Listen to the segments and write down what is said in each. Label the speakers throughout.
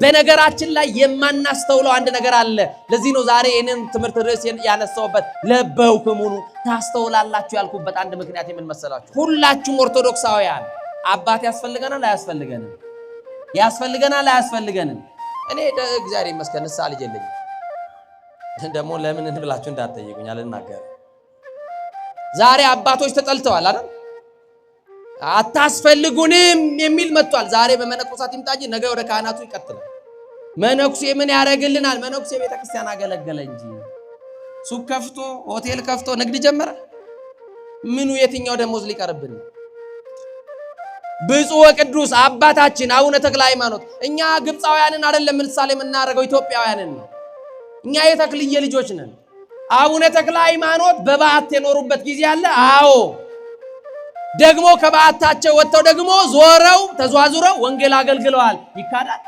Speaker 1: በነገራችን ላይ የማናስተውለው አንድ ነገር አለ። ለዚህ ነው ዛሬ ይህንን ትምህርት ርዕስ ያነሳሁበት፣ ለበውክሙኑ ታስተውላላችሁ ያልኩበት አንድ ምክንያት የምን መሰላችሁ? ሁላችሁም ኦርቶዶክሳውያን አባት ያስፈልገናል አያስፈልገንም? ያስፈልገናል አያስፈልገንም? እኔ እግዚአብሔር ይመስገን ንስሐ ልጅ የለኝም። ደግሞ ለምን ብላችሁ እንዳትጠይቁኝ አልናገርም። ዛሬ አባቶች ተጠልተዋል አይደል? አታስፈልጉንም የሚል መጥቷል። ዛሬ በመነኮሳት ይምጣ እንጂ ነገ ወደ ካህናቱ ይቀጥላል። መነኩሴ ምን ያደርግልናል? መነኩሴ ቤተክርስቲያን አገለገለ እንጂ ሱቅ ከፍቶ ሆቴል ከፍቶ ንግድ ጀመረ። ምኑ የትኛው ደሞዝ ሊቀርብን? ብፁዕ ወቅዱስ አባታችን አቡነ ተክለ ሃይማኖት፣ እኛ ግብፃውያንን አይደለም ምሳሌ የምናደርገው ኢትዮጵያውያንን ነው። እኛ የተክልዬ ልጆች ነን። አቡነ ተክለ ሃይማኖት በበዓት የኖሩበት ጊዜ አለ። አዎ፣ ደግሞ ከበዓታቸው ወጥተው ደግሞ ዞረው ተዟዙረው ወንጌል አገልግለዋል። ይካዳል?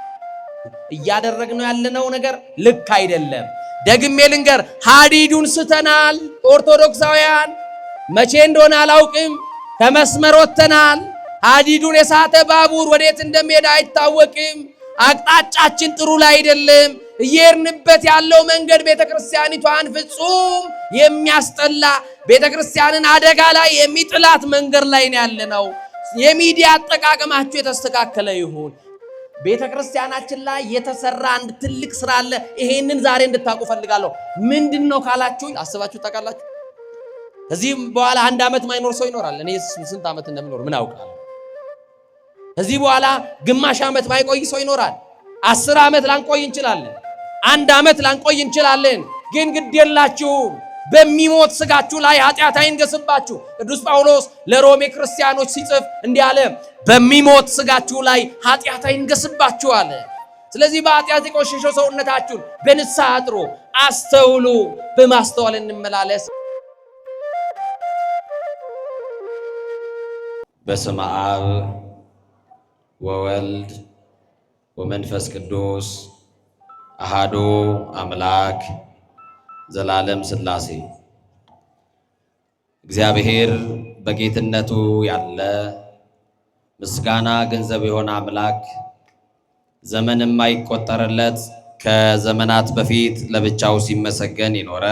Speaker 1: እያደረግነው ያለነው ነገር ልክ አይደለም። ደግሜ ልንገር፣ ሀዲዱን ስተናል። ኦርቶዶክሳውያን መቼ እንደሆነ አላውቅም፣ ከመስመር ወጥተናል። ሀዲዱን የሳተ ባቡር ወዴት እንደሚሄድ አይታወቅም። አቅጣጫችን ጥሩ ላይ አይደለም። እየሄድንበት ያለው መንገድ ቤተክርስቲያኒቷን ፍጹም የሚያስጠላ፣ ቤተክርስቲያንን አደጋ ላይ የሚጥላት መንገድ ላይ ነው ያለነው። የሚዲያ አጠቃቀማችሁ የተስተካከለ ይሁን። ቤተክርስቲያናችን ላይ የተሰራ አንድ ትልቅ ስራ አለ። ይሄንን ዛሬ እንድታውቁ ፈልጋለሁ። ምንድን ነው ካላችሁ፣ አስባችሁ ታውቃላችሁ? ከዚህም በኋላ አንድ ዓመት ማይኖር ሰው ይኖራል። እኔ ስንት ዓመት እንደምኖር ምን አውቃለሁ? ከዚህ በኋላ ግማሽ ዓመት ማይቆይ ሰው ይኖራል። 10 ዓመት ላንቆይ እንችላለን። አንድ ዓመት ላንቆይ እንችላለን። ግን ግድ የላችሁም። በሚሞት ስጋችሁ ላይ ኃጢአት አይንገስባችሁ። ቅዱስ ጳውሎስ ለሮሜ ክርስቲያኖች ሲጽፍ እንዲህ አለ፣ በሚሞት ስጋችሁ ላይ ኃጢአት አይንገስባችሁ አለ። ስለዚህ በኃጢአት የቆሸሸው ሰውነታችሁን በንስሐ አጥሩ፣ አስተውሉ፣ በማስተዋል እንመላለስ።
Speaker 2: በስመ አብ ወወልድ ወመንፈስ ቅዱስ አሃዱ አምላክ ዘላለም ሥላሴ። እግዚአብሔር በጌትነቱ ያለ ምስጋና ገንዘብ የሆነ አምላክ፣ ዘመን የማይቆጠርለት፣ ከዘመናት በፊት ለብቻው ሲመሰገን የኖረ፣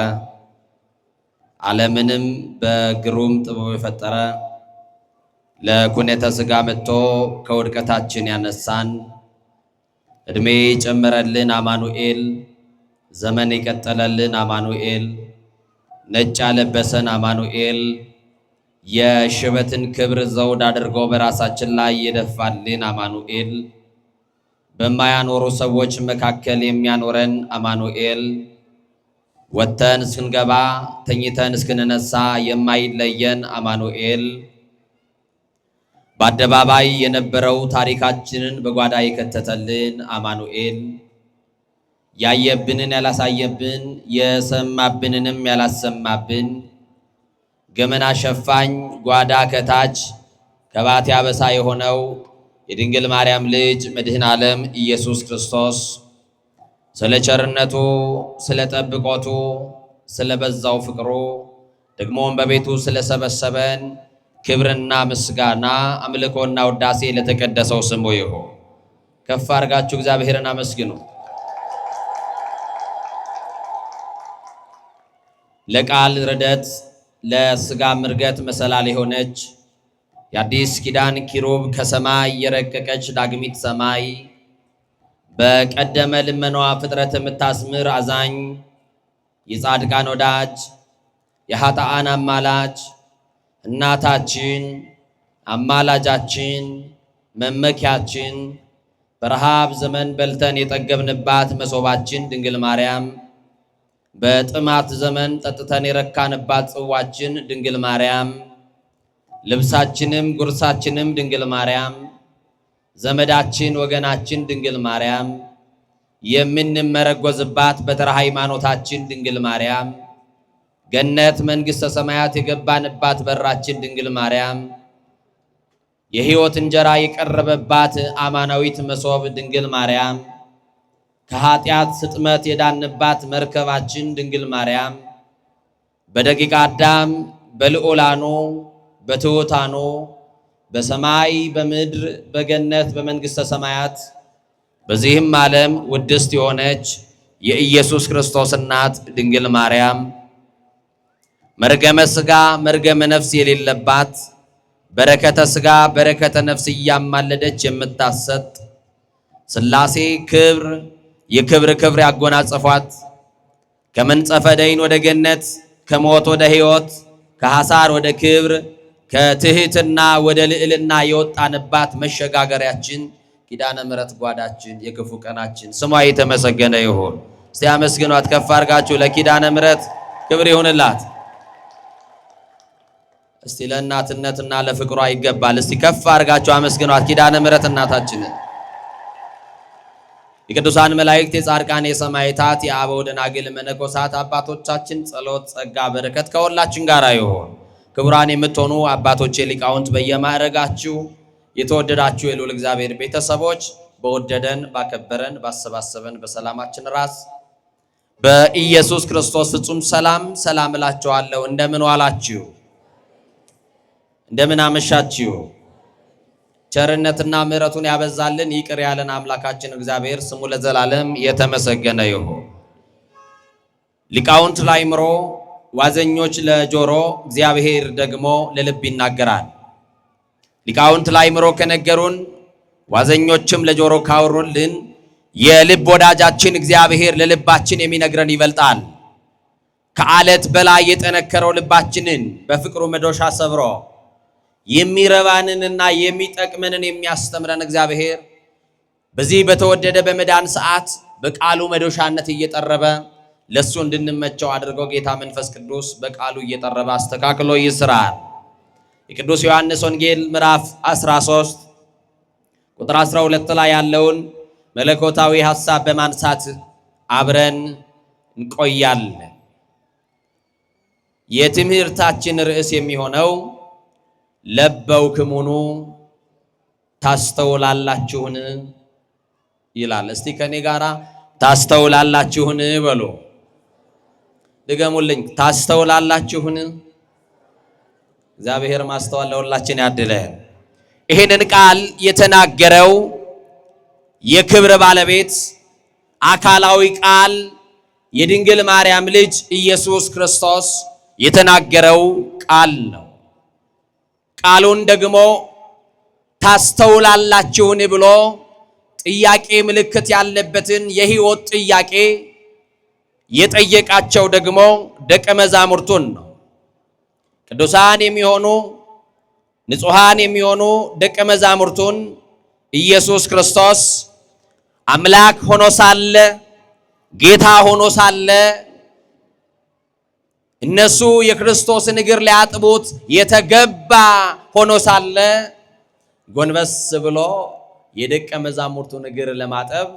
Speaker 2: ዓለምንም በግሩም ጥበቡ የፈጠረ፣ ለኩነተ ሥጋ መጥቶ ከውድቀታችን ያነሳን፣ ዕድሜ የጨመረልን አማኑኤል፣ ዘመን የቀጠለልን አማኑኤል፣ ነጭ ያለበሰን አማኑኤል፣ የሽበትን ክብር ዘውድ አድርጎ በራሳችን ላይ የደፋልን አማኑኤል፣ በማያኖሩ ሰዎች መካከል የሚያኖረን አማኑኤል፣ ወጥተን እስክንገባ ተኝተን እስክንነሳ የማይለየን አማኑኤል፣ በአደባባይ የነበረው ታሪካችንን በጓዳ የከተተልን አማኑኤል፣ ያየብንን ያላሳየብን፣ የሰማብንንም ያላሰማብን፣ ገመና ሸፋኝ ጓዳ ከታች ከባቴ አበሳ የሆነው የድንግል ማርያም ልጅ መድህን ዓለም ኢየሱስ ክርስቶስ ስለ ቸርነቱ፣ ስለ ጠብቆቱ፣ ስለ በዛው ፍቅሩ፣ ደግሞም በቤቱ ስለሰበሰበን ክብርና ምስጋና አምልኮና ውዳሴ ለተቀደሰው ስሙ ይሁን። ከፍ አድርጋችሁ እግዚአብሔርን አመስግኑ። ለቃል ርደት ለስጋ ምርገት መሰላል የሆነች፣ የአዲስ ኪዳን ኪሩብ፣ ከሰማይ የረቀቀች ዳግሚት ሰማይ፣ በቀደመ ልመናዋ ፍጥረት የምታስምር አዛኝ፣ የጻድቃን ወዳጅ፣ የኃጥአን አማላጅ፣ እናታችን፣ አማላጃችን፣ መመኪያችን፣ በረሃብ ዘመን በልተን የጠገብንባት መሶባችን ድንግል ማርያም፣ በጥማት ዘመን ጠጥተን የረካንባት ጽዋችን ድንግል ማርያም፣ ልብሳችንም ጉርሳችንም ድንግል ማርያም፣ ዘመዳችን ወገናችን ድንግል ማርያም፣ የምንመረጎዝባት በትረ ሃይማኖታችን ድንግል ማርያም፣ ገነት መንግሥተ ሰማያት የገባንባት በራችን ድንግል ማርያም፣ የሕይወት እንጀራ የቀረበባት አማናዊት መሶብ ድንግል ማርያም፣ ከኃጢአት ስጥመት የዳንባት መርከባችን ድንግል ማርያም፣ በደቂቀ አዳም፣ በልዑላኑ፣ በትሑታኑ፣ በሰማይ በምድር፣ በገነት በመንግሥተ ሰማያት፣ በዚህም ዓለም ውድስት የሆነች የኢየሱስ ክርስቶስ እናት ድንግል ማርያም መርገመ ሥጋ መርገመ ነፍስ የሌለባት በረከተ ሥጋ በረከተ ነፍስ እያማለደች የምታሰጥ ሥላሴ ክብር የክብር ክብር ያጎናጸፏት ከመንጸፈ ደይን ወደ ገነት፣ ከሞት ወደ ሕይወት፣ ከሐሳር ወደ ክብር፣ ከትህትና ወደ ልዕልና የወጣንባት መሸጋገሪያችን ኪዳነ ምሕረት ጓዳችን የክፉ ቀናችን ስሟ የተመሰገነ ይሁን። እስቲ አመስግኗት ከፍ አድርጋችሁ ለኪዳነ ምሕረት ክብር ይሁንላት። እስቲ ለእናትነትና ለፍቅሯ ይገባል። እስቲ ከፍ አድርጋችሁ አመስግኗት ኪዳነ ምሕረት እናታችንን። የቅዱሳን መላእክት፣ የጻድቃን፣ የሰማዕታት፣ የአበው ደናግል፣ መነኮሳት አባቶቻችን ጸሎት፣ ጸጋ፣ በረከት ከሁላችን ጋር ይሁን። ክቡራን የምትሆኑ አባቶቼ ሊቃውንት በየማዕረጋችሁ የተወደዳችሁ የልዑል እግዚአብሔር ቤተሰቦች በወደደን ባከበረን ባሰባሰበን በሰላማችን ራስ በኢየሱስ ክርስቶስ ፍጹም ሰላም ሰላም እላችኋለሁ። እንደምን ዋላችሁ? እንደምን አመሻችሁ? ቸርነትና ምሕረቱን ያበዛልን ይቅር ያለን አምላካችን እግዚአብሔር ስሙ ለዘላለም የተመሰገነ ይሁን። ሊቃውንት ለአእምሮ፣ ዋዘኞች ለጆሮ፣ እግዚአብሔር ደግሞ ለልብ ይናገራል። ሊቃውንት ለአእምሮ ከነገሩን፣ ዋዘኞችም ለጆሮ ካወሩልን የልብ ወዳጃችን እግዚአብሔር ለልባችን የሚነግረን ይበልጣል። ከአለት በላይ የጠነከረው ልባችንን በፍቅሩ መዶሻ ሰብሮ የሚረባንንና የሚጠቅመንን የሚያስተምረን እግዚአብሔር በዚህ በተወደደ በመዳን ሰዓት በቃሉ መዶሻነት እየጠረበ ለሱ እንድንመቸው አድርገው ጌታ መንፈስ ቅዱስ በቃሉ እየጠረበ አስተካክሎ ይስራል። የቅዱስ ዮሐንስ ወንጌል ምዕራፍ 13 ቁጥር 12 ላይ ያለውን መለኮታዊ ሐሳብ በማንሳት አብረን እንቆያለን። የትምህርታችን ርዕስ የሚሆነው ለበውክሙኑ ታስተውላላችሁን ይላል። እስቲ ከኔ ጋራ ታስተውላላችሁን በሉ። ድገሙልኝ። ታስተውላላችሁን? እግዚአብሔር ማስተዋል ለሁላችን ያድለ። ይህንን ቃል የተናገረው የክብር ባለቤት አካላዊ ቃል የድንግል ማርያም ልጅ ኢየሱስ ክርስቶስ የተናገረው ቃል ነው። ቃሉን ደግሞ ታስተውላላችሁን ብሎ ጥያቄ ምልክት ያለበትን የሕይወት ጥያቄ የጠየቃቸው ደግሞ ደቀ መዛሙርቱን ነው። ቅዱሳን የሚሆኑ ንጹሐን የሚሆኑ ደቀ መዛሙርቱን ኢየሱስ ክርስቶስ አምላክ ሆኖ ሳለ ጌታ ሆኖ ሳለ እነሱ የክርስቶስን እግር ሊያጥቡት የተገባ ሆኖ ሳለ ጎንበስ ብሎ የደቀ መዛሙርቱን እግር ለማጠብ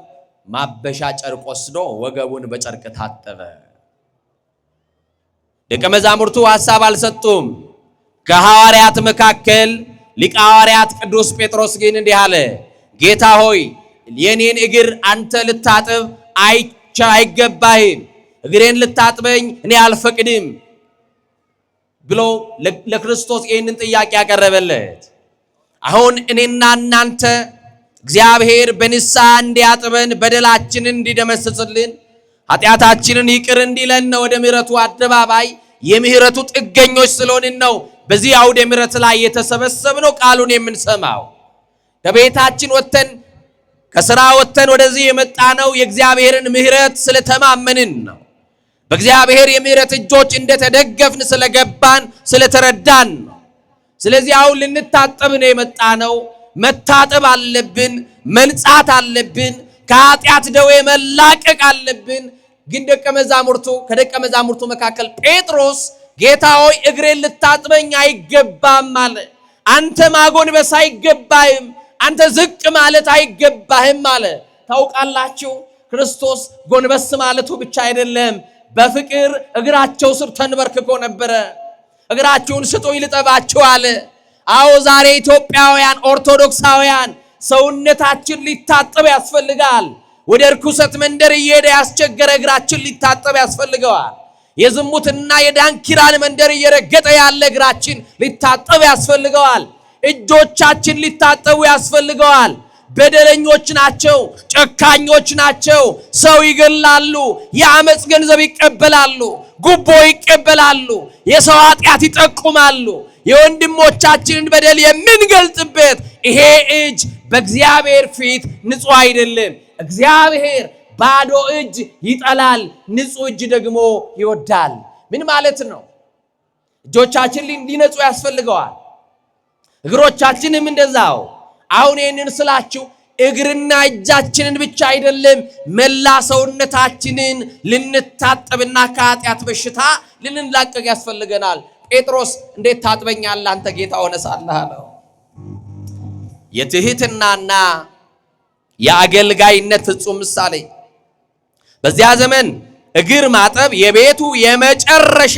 Speaker 2: ማበሻ ጨርቅ ወስዶ ወገቡን በጨርቅ ታጠበ። ደቀ መዛሙርቱ ሐሳብ አልሰጡም። ከሐዋርያት መካከል ሊቀ ሐዋርያት ቅዱስ ጴጥሮስ ግን እንዲህ አለ፣ ጌታ ሆይ የኔን እግር አንተ ልታጥብ አይገባህም፣ እግሬን ልታጥበኝ እኔ አልፈቅድም ብሎ ለክርስቶስ ይህንን ጥያቄ ያቀረበለት። አሁን እኔና እናንተ እግዚአብሔር በንስሐ እንዲያጥበን በደላችንን እንዲደመስስልን ኃጢአታችንን ይቅር እንዲለን ነው ወደ ምሕረቱ አደባባይ የምሕረቱ ጥገኞች ስለሆንን ነው በዚህ አውደ ምሕረት ላይ የተሰበሰብነው ቃሉን የምንሰማው። ከቤታችን ወጥተን ከስራ ወጥተን ወደዚህ የመጣነው የእግዚአብሔርን ምሕረት ስለተማመንን ነው። በእግዚአብሔር የምሕረት እጆች እንደተደገፍን ስለገባን ስለተረዳን ነው። ስለዚህ አሁን ልንታጠብ ነው የመጣነው። መታጠብ አለብን፣ መንጻት አለብን፣ ከኃጢአት ደዌ መላቀቅ አለብን። ግን ደቀ መዛሙርቱ ከደቀ መዛሙርቱ መካከል ጴጥሮስ ጌታ ሆይ እግሬን ልታጥበኝ አይገባም አለ። አንተ ማጎንበስ አይገባህም፣ አንተ ዝቅ ማለት አይገባህም አለ። ታውቃላችሁ ክርስቶስ ጎንበስ ማለቱ ብቻ አይደለም፣ በፍቅር እግራቸው ስር ተንበርክኮ ነበረ። እግራችሁን ስጡኝ ልጠባችሁ አለ። አዎ ዛሬ ኢትዮጵያውያን ኦርቶዶክሳውያን ሰውነታችን ሊታጠብ ያስፈልጋል። ወደ ርኩሰት መንደር እየሄደ ያስቸገረ እግራችን ሊታጠብ ያስፈልገዋል። የዝሙትና የዳንኪራን መንደር እየረገጠ ያለ እግራችን ሊታጠብ ያስፈልገዋል። እጆቻችን ሊታጠቡ ያስፈልገዋል። በደለኞች ናቸው፣ ጨካኞች ናቸው፣ ሰው ይገላሉ፣ የአመፅ ገንዘብ ይቀበላሉ፣ ጉቦ ይቀበላሉ፣ የሰው ኃጢአት ይጠቁማሉ። የወንድሞቻችንን በደል የምንገልጥበት ይሄ እጅ በእግዚአብሔር ፊት ንጹሕ አይደለም። እግዚአብሔር ባዶ እጅ ይጠላል፣ ንጹሕ እጅ ደግሞ ይወዳል። ምን ማለት ነው? እጆቻችን ሊነጹ ያስፈልገዋል። እግሮቻችንም እንደዛው። አሁን ይህንን ስላችሁ እግርና እጃችንን ብቻ አይደለም፣ መላ ሰውነታችንን ልንታጠብና ከኃጢአት በሽታ ልንላቀቅ ያስፈልገናል። ጴጥሮስ እንዴት ታጥበኛለህ አንተ ጌታ ሆነ ሳለህ አለው። የትህትናና የአገልጋይነት ፍጹም ምሳሌ። በዚያ ዘመን እግር ማጠብ የቤቱ የመጨረሻ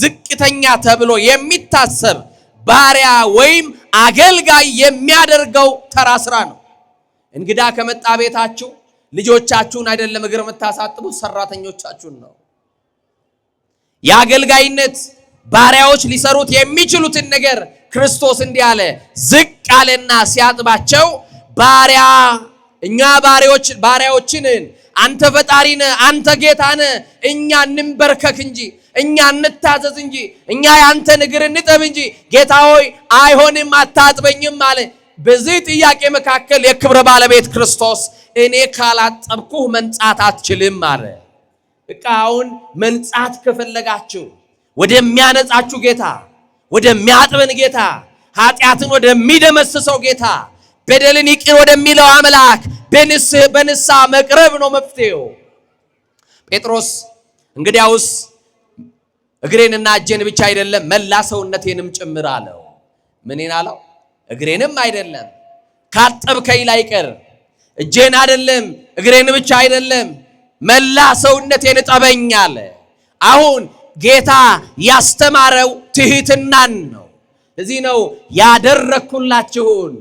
Speaker 2: ዝቅተኛ ተብሎ የሚታሰብ ባሪያ ወይም አገልጋይ የሚያደርገው ተራ ስራ ነው። እንግዳ ከመጣ ቤታችሁ ልጆቻችሁን አይደለም እግር የምታሳጥቡት ሰራተኞቻችሁን ነው። የአገልጋይነት ባሪያዎች ሊሰሩት የሚችሉትን ነገር ክርስቶስ እንዲህ አለ፣ ዝቅ አለና ሲያጥባቸው ባሪያ እኛ ባሪያዎችንን አንተ ፈጣሪ ነህ፣ አንተ ጌታ ነህ፣ እኛ እንንበርከክ እንጂ እኛ እንታዘዝ እንጂ እኛ የአንተን እግር እንጠብ እንጂ ጌታ ሆይ አይሆንም፣ አታጥበኝም አለ። በዚህ ጥያቄ መካከል የክብረ ባለቤት ክርስቶስ እኔ ካላጠብኩህ መንጻት አትችልም አለ። በቃ አሁን መንጻት ከፈለጋችሁ ወደሚያነጻችሁ ጌታ፣ ወደሚያጥበን ጌታ፣ ኃጢአትን ወደሚደመስሰው ጌታ፣ በደልን ይቅር ወደሚለው አምላክ በንስሐ መቅረብ ነው መፍትሄው። ጴጥሮስ እንግዲያውስ እግሬንና እጄን ብቻ አይደለም መላ ሰውነቴንም ጭምር አለው። ምኔን አለው? እግሬንም አይደለም ካጠብከኝ ላይቀር እጄን አይደለም እግሬን ብቻ አይደለም መላ ሰውነቴን እጠበኝ አለ። አሁን ጌታ ያስተማረው ትህትናን ነው። እዚህ ነው ያደረግኩላችሁን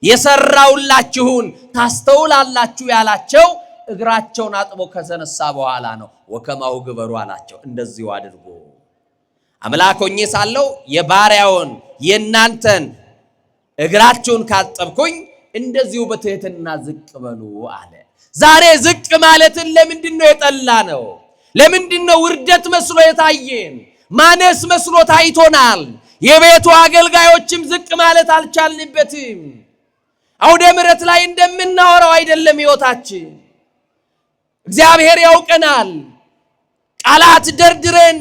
Speaker 2: የሰራውላችሁን ታስተውላላችሁ ያላቸው እግራቸውን አጥቦ ከተነሳ በኋላ ነው። ወከማሁ ግበሩ አላቸው፣ እንደዚሁ አድርጉ። አምላክ ሆኜ ሳለሁ የባሪያውን የእናንተን እግራችሁን ካጠብኩኝ እንደዚሁ በትህትና ዝቅ በሉ አለ። ዛሬ ዝቅ ማለትን ለምንድን ነው የጠላ ነው? ለምንድን ነው ውርደት መስሎ የታየን? ማነስ መስሎ ታይቶናል። የቤቱ አገልጋዮችም ዝቅ ማለት አልቻልንበትም። አውደ ምሕረት ላይ እንደምናወራው አይደለም ሕይወታችን። እግዚአብሔር ያውቀናል። ቃላት ደርድረን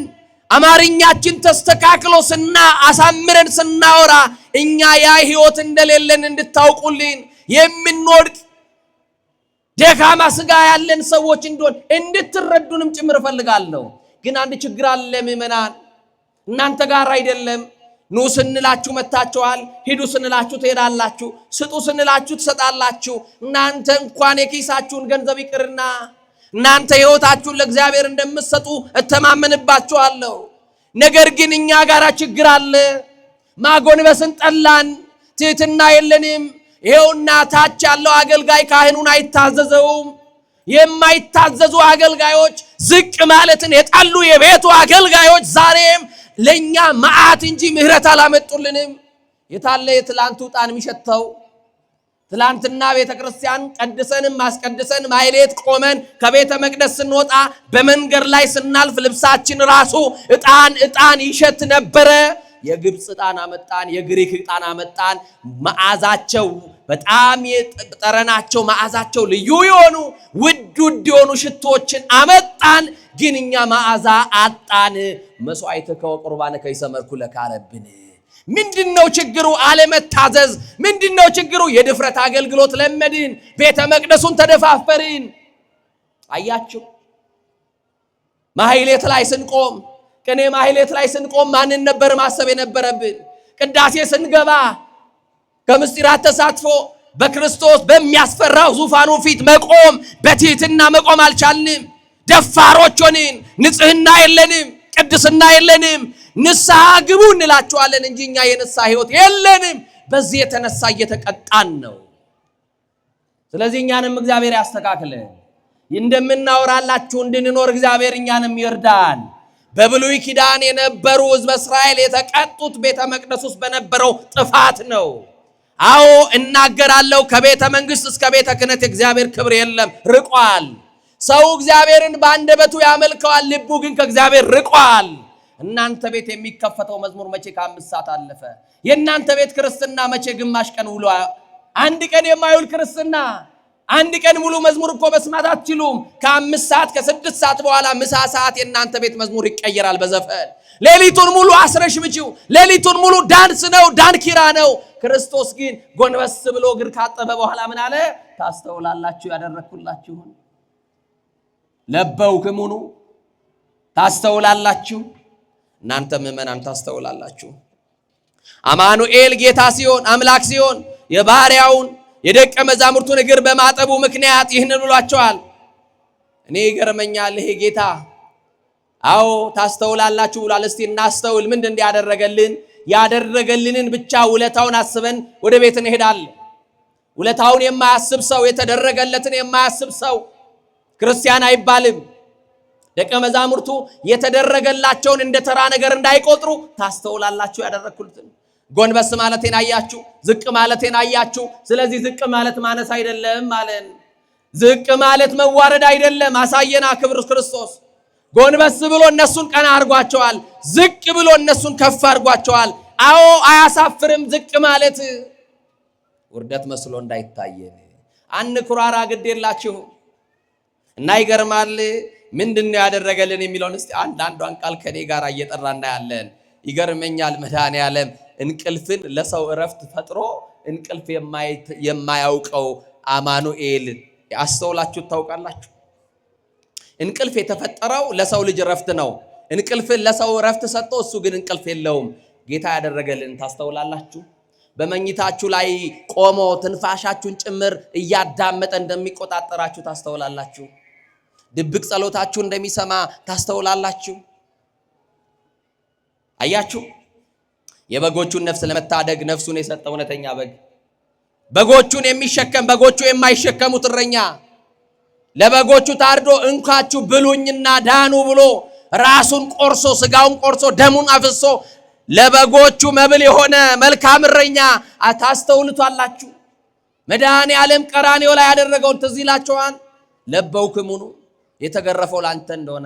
Speaker 2: አማርኛችን ተስተካክሎ ስና አሳምረን ስናወራ እኛ ያ ሕይወት እንደሌለን እንድታውቁልን የምንወድቅ ደካማ ስጋ ያለን ሰዎች እንደሆን እንድትረዱንም ጭምር እፈልጋለሁ። ግን አንድ ችግር አለ ምዕመናን፣ እናንተ ጋር አይደለም። ኑ ስንላችሁ መታችኋል፣ ሂዱ ስንላችሁ ትሄዳላችሁ፣ ስጡ ስንላችሁ ትሰጣላችሁ። እናንተ እንኳን የኪሳችሁን ገንዘብ ይቅርና እናንተ ሕይወታችሁን ለእግዚአብሔር እንደምትሰጡ እተማመንባችኋለሁ። ነገር ግን እኛ ጋር ችግር አለ። ማጎንበስን ጠላን፣ ትህትና የለንም። ይሄውና ታች ያለው አገልጋይ ካህኑን አይታዘዘውም። የማይታዘዙ አገልጋዮች፣ ዝቅ ማለትን የጠሉ የቤቱ አገልጋዮች ዛሬም ለኛ መዓት እንጂ ምሕረት አላመጡልንም። የታለ የትላንቱ ዕጣን የሚሸተው? ትላንትና ቤተ ክርስቲያን ቀድሰንም ማስቀድሰን ማሕሌት ቆመን ከቤተ መቅደስ ስንወጣ በመንገድ ላይ ስናልፍ ልብሳችን ራሱ ዕጣን ዕጣን ይሸት ነበረ። የግብፅ ዕጣን አመጣን፣ የግሪክ ዕጣን አመጣን። መዓዛቸው በጣም ጠረናቸው መዓዛቸው ልዩ የሆኑ ውድ ውድ የሆኑ ሽቶችን አመጣን። ግን እኛ መዓዛ አጣን። መስዋዕትከ ወቁርባንከ ይሰመርኩ ለከ አለብን። ምንድነው ችግሩ? አለመታዘዝ። ምንድነው ችግሩ? የድፍረት አገልግሎት ለመድን። ቤተ መቅደሱን ተደፋፈርን። አያችሁ፣ ማሕሌት ላይ ስንቆም፣ ቅኔ ማሕሌት ላይ ስንቆም ማንን ነበር ማሰብ የነበረብን? ቅዳሴ ስንገባ ከምስጢራት ተሳትፎ በክርስቶስ በሚያስፈራው ዙፋኑ ፊት መቆም በትህትና መቆም አልቻልንም። ደፋሮች ሆንን። ንጽህና የለንም። ቅድስና የለንም። ንስሐ ግቡ እንላችኋለን እንጂ እኛ የንስሐ ሕይወት የለንም። በዚህ የተነሳ እየተቀጣን ነው። ስለዚህ እኛንም እግዚአብሔር ያስተካክልን። እንደምናወራላችሁ እንድንኖር እግዚአብሔር እኛንም ይርዳን። በብሉይ ኪዳን የነበሩ ሕዝበ እስራኤል የተቀጡት ቤተ መቅደስ ውስጥ በነበረው ጥፋት ነው። አዎ እናገራለሁ፣ ከቤተ መንግሥት እስከ ቤተ ክህነት የእግዚአብሔር ክብር የለም፣ ርቋል። ሰው እግዚአብሔርን በአንደበቱ ያመልከዋል፣ ልቡ ግን ከእግዚአብሔር ርቋል። እናንተ ቤት የሚከፈተው መዝሙር መቼ ከ5 ሰዓት አለፈ? የእናንተ ቤት ክርስትና መቼ ግማሽ ቀን ውሎ፣ አንድ ቀን የማይውል ክርስትና፣ አንድ ቀን ሙሉ መዝሙር እኮ መስማት አትችሉም። ከ5 ሰዓት ከ6 ሰዓት በኋላ ምሳ ሰዓት የእናንተ ቤት መዝሙር ይቀየራል በዘፈን። ሌሊቱን ሙሉ አስረሽ ምቺው፣ ሌሊቱን ሙሉ ዳንስ ነው፣ ዳንኪራ ነው። ክርስቶስ ግን ጎንበስ ብሎ እግር ካጠበ በኋላ ምን አለ? ታስተውላላችሁ ያደረግኩላችሁን። ለበውክሙኑ ታስተውላላችሁ። እናንተ ምዕመናን ታስተውላላችሁ። አማኑኤል ጌታ ሲሆን፣ አምላክ ሲሆን፣ የባሪያውን የደቀ መዛሙርቱን እግር በማጠቡ ምክንያት ይህንን ብሏቸዋል። እኔ ይገርመኛል ይሄ ጌታ። አዎ ታስተውላላችሁ ብሏል። እስቲ እናስተውል። ምንድን ያደረገልን? ያደረገልንን ብቻ ውለታውን አስበን ወደ ቤት እንሄዳለን። ውለታውን የማያስብ ሰው፣ የተደረገለትን የማያስብ ሰው ክርስቲያን አይባልም። ደቀ መዛሙርቱ የተደረገላቸውን እንደ ተራ ነገር እንዳይቆጥሩ ታስተውላላችሁ ያደረግኩትን፣ ጎንበስ ማለቴን አያችሁ፣ ዝቅ ማለቴን አያችሁ። ስለዚህ ዝቅ ማለት ማነስ አይደለም አለን። ዝቅ ማለት መዋረድ አይደለም። አሳየና ክብር ክርስቶስ። ጎንበስ ብሎ እነሱን ቀና አድርጓቸዋል። ዝቅ ብሎ እነሱን ከፍ አድርጓቸዋል። አዎ አያሳፍርም ዝቅ ማለት፣ ውርደት መስሎ እንዳይታየን። አንኩራራ፣ ግድ የላችሁ። እና ይገርማል። ምንድን ነው ያደረገልን የሚለውን እስቲ አንዳንዷን ቃል ከኔ ጋር እየጠራ እናያለን። ይገርመኛል። መድኃኔዓለም እንቅልፍን ለሰው እረፍት ፈጥሮ እንቅልፍ የማያውቀው አማኑኤል አስተውላችሁ ታውቃላችሁ? እንቅልፍ የተፈጠረው ለሰው ልጅ እረፍት ነው። እንቅልፍን ለሰው እረፍት ሰጥቶ እሱ ግን እንቅልፍ የለውም። ጌታ ያደረገልን ታስተውላላችሁ? በመኝታችሁ ላይ ቆሞ ትንፋሻችሁን ጭምር እያዳመጠ እንደሚቆጣጠራችሁ ታስተውላላችሁ? ድብቅ ጸሎታችሁ እንደሚሰማ ታስተውላላችሁ? አያችሁ፣ የበጎቹን ነፍስ ለመታደግ ነፍሱን የሰጠ እውነተኛ በግ፣ በጎቹን የሚሸከም፣ በጎቹ የማይሸከሙት እረኛ፣ ለበጎቹ ታርዶ እንካችሁ ብሉኝና ዳኑ ብሎ ራሱን ቆርሶ፣ ስጋውን ቆርሶ፣ ደሙን አፍሶ ለበጎቹ መብል የሆነ መልካም እረኛ ታስተውሉታላችሁ? መድኃኔ ዓለም ቀራንዮ ላይ ያደረገውን ትዝ ይላችኋል? ለበውክሙኑ የተገረፈው ላንተ እንደሆነ፣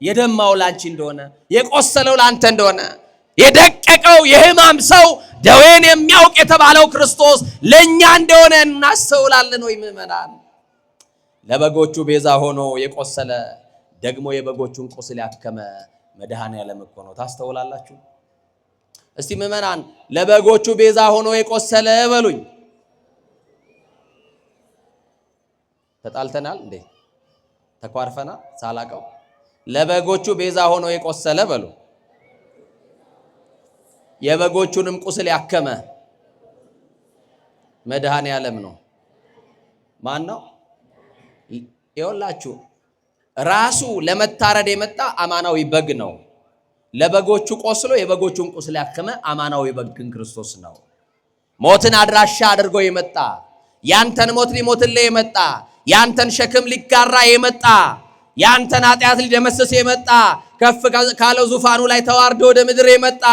Speaker 2: የደማው ላንቺ እንደሆነ፣ የቆሰለው ላንተ እንደሆነ፣ የደቀቀው የሕማም ሰው፣ ደዌን የሚያውቅ የተባለው ክርስቶስ ለእኛ እንደሆነ እናስተውላለን ወይ ምዕመናን? ለበጎቹ ቤዛ ሆኖ የቆሰለ፣ ደግሞ የበጎቹን ቁስል ያከመ መድኃኔ ዓለም እኮ ነው። ታስተውላላችሁ? እስቲ ምዕመናን ለበጎቹ ቤዛ ሆኖ የቆሰለ በሉኝ። ተጣልተናል እንዴ? ተኳርፈና ሳላቀው ለበጎቹ ቤዛ ሆኖ የቆሰለ በሉ። የበጎቹንም ቁስል ያከመ መድኃኔ ዓለም ነው። ማን ነው? ይኸውላችሁ ራሱ ለመታረድ የመጣ አማናዊ በግ ነው። ለበጎቹ ቆስሎ የበጎቹን ቁስል ያከመ አማናዊ በግ ግን ክርስቶስ ነው። ሞትን አድራሻ አድርጎ የመጣ፣ ያንተን ሞት ሊሞትልህ የመጣ፣ ያንተን ሸክም ሊጋራ የመጣ፣ ያንተን ኃጢአት ሊደመስስ የመጣ፣ ከፍ ካለው ዙፋኑ ላይ ተዋርዶ ወደ ምድር የመጣ፣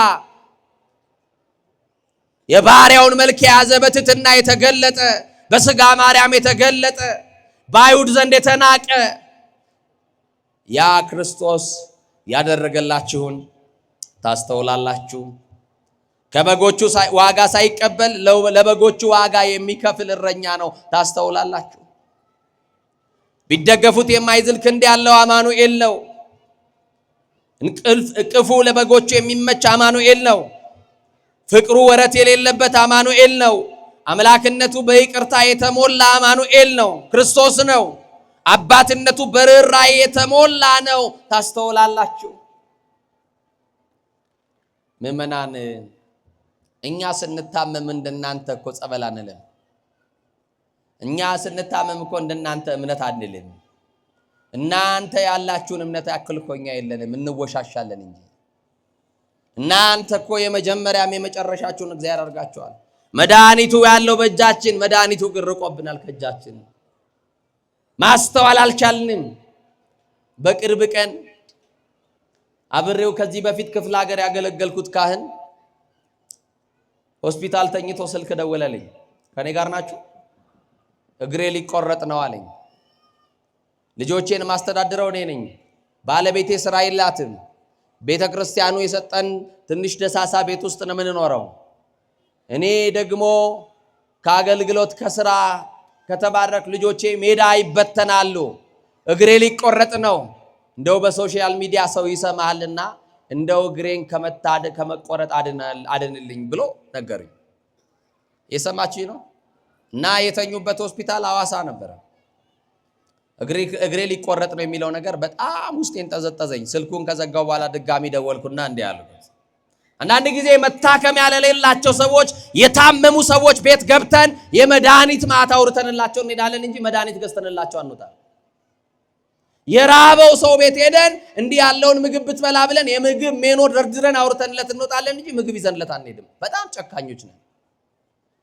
Speaker 2: የባሪያውን መልክ የያዘ፣ በትሕትና የተገለጠ፣ በስጋ ማርያም የተገለጠ፣ በአይሁድ ዘንድ የተናቀ ያ ክርስቶስ ያደረገላችሁን ታስተውላላችሁ? ከበጎቹ ዋጋ ሳይቀበል ለበጎቹ ዋጋ የሚከፍል እረኛ ነው። ታስተውላላችሁ? ቢደገፉት የማይዝል ክንድ ያለው አማኑኤል ነው። እንቅልፍ እቅፉ ለበጎቹ የሚመች አማኑኤል ነው። ፍቅሩ ወረት የሌለበት አማኑኤል ነው። አምላክነቱ በይቅርታ የተሞላ አማኑኤል ነው፣ ክርስቶስ ነው። አባትነቱ በርኅራኄ የተሞላ ነው። ታስተውላላችሁ? ምዕመናን፣ እኛ ስንታመም እንደናንተ እኮ ጸበል አንልም። እኛ ስንታመም እኮ እንደናንተ እምነት አንልም። እናንተ ያላችሁን እምነት ያክል እኮ እኛ የለንም፣ እንወሻሻለን እንጂ። እናንተ እኮ የመጀመሪያም የመጨረሻችሁን እግዚአብሔር አድርጋችኋል። መድኃኒቱ ያለው በእጃችን፣ መድኃኒቱ ግን ርቆብናል ከእጃችን። ማስተዋል አልቻልንም። በቅርብ ቀን አብሬው ከዚህ በፊት ክፍለ ሀገር ያገለገልኩት ካህን ሆስፒታል ተኝቶ ስልክ ደወለልኝ።
Speaker 1: ከኔ ጋር ናችሁ? እግሬ ሊቆረጥ ነው አለኝ። ልጆቼን ማስተዳድረው እኔ ነኝ። ባለቤቴ ስራ የላትም። ቤተ ክርስቲያኑ የሰጠን ትንሽ ደሳሳ ቤት ውስጥ ነው የምንኖረው። እኔ ደግሞ ከአገልግሎት ከስራ ከተባረክ ልጆቼ ሜዳ ይበተናሉ። እግሬ ሊቆረጥ ነው። እንደው በ social media ሰው ይሰማሃልና እንደው እግሬን ከመቆረጥ አድንልኝ ብሎ ነገሩኝ። የሰማችሁ ነው። እና የተኙበት ሆስፒታል ሐዋሳ ነበረ። እግሬ ሊቆረጥ ነው የሚለው ነገር በጣም ውስጤን ጠዘጠዘኝ። ስልኩን ከዘጋው በኋላ ድጋሚ ደወልኩና እንዲህ አልኩት። አንዳንድ ጊዜ መታከም ያለሌላቸው ሰዎች፣ የታመሙ ሰዎች ቤት ገብተን የመድኃኒት ማታ አውርተንላቸው እንሄዳለን እንጂ መድኃኒት ገዝተንላቸው አንወጣም። የራበው ሰው ቤት ሄደን እንዲህ ያለውን ምግብ ብትበላ ብለን የምግብ ሜኖ ደርድረን አውርተንለት እንወጣለን እንጂ ምግብ ይዘንለት አንሄድም። በጣም ጨካኞች ነን።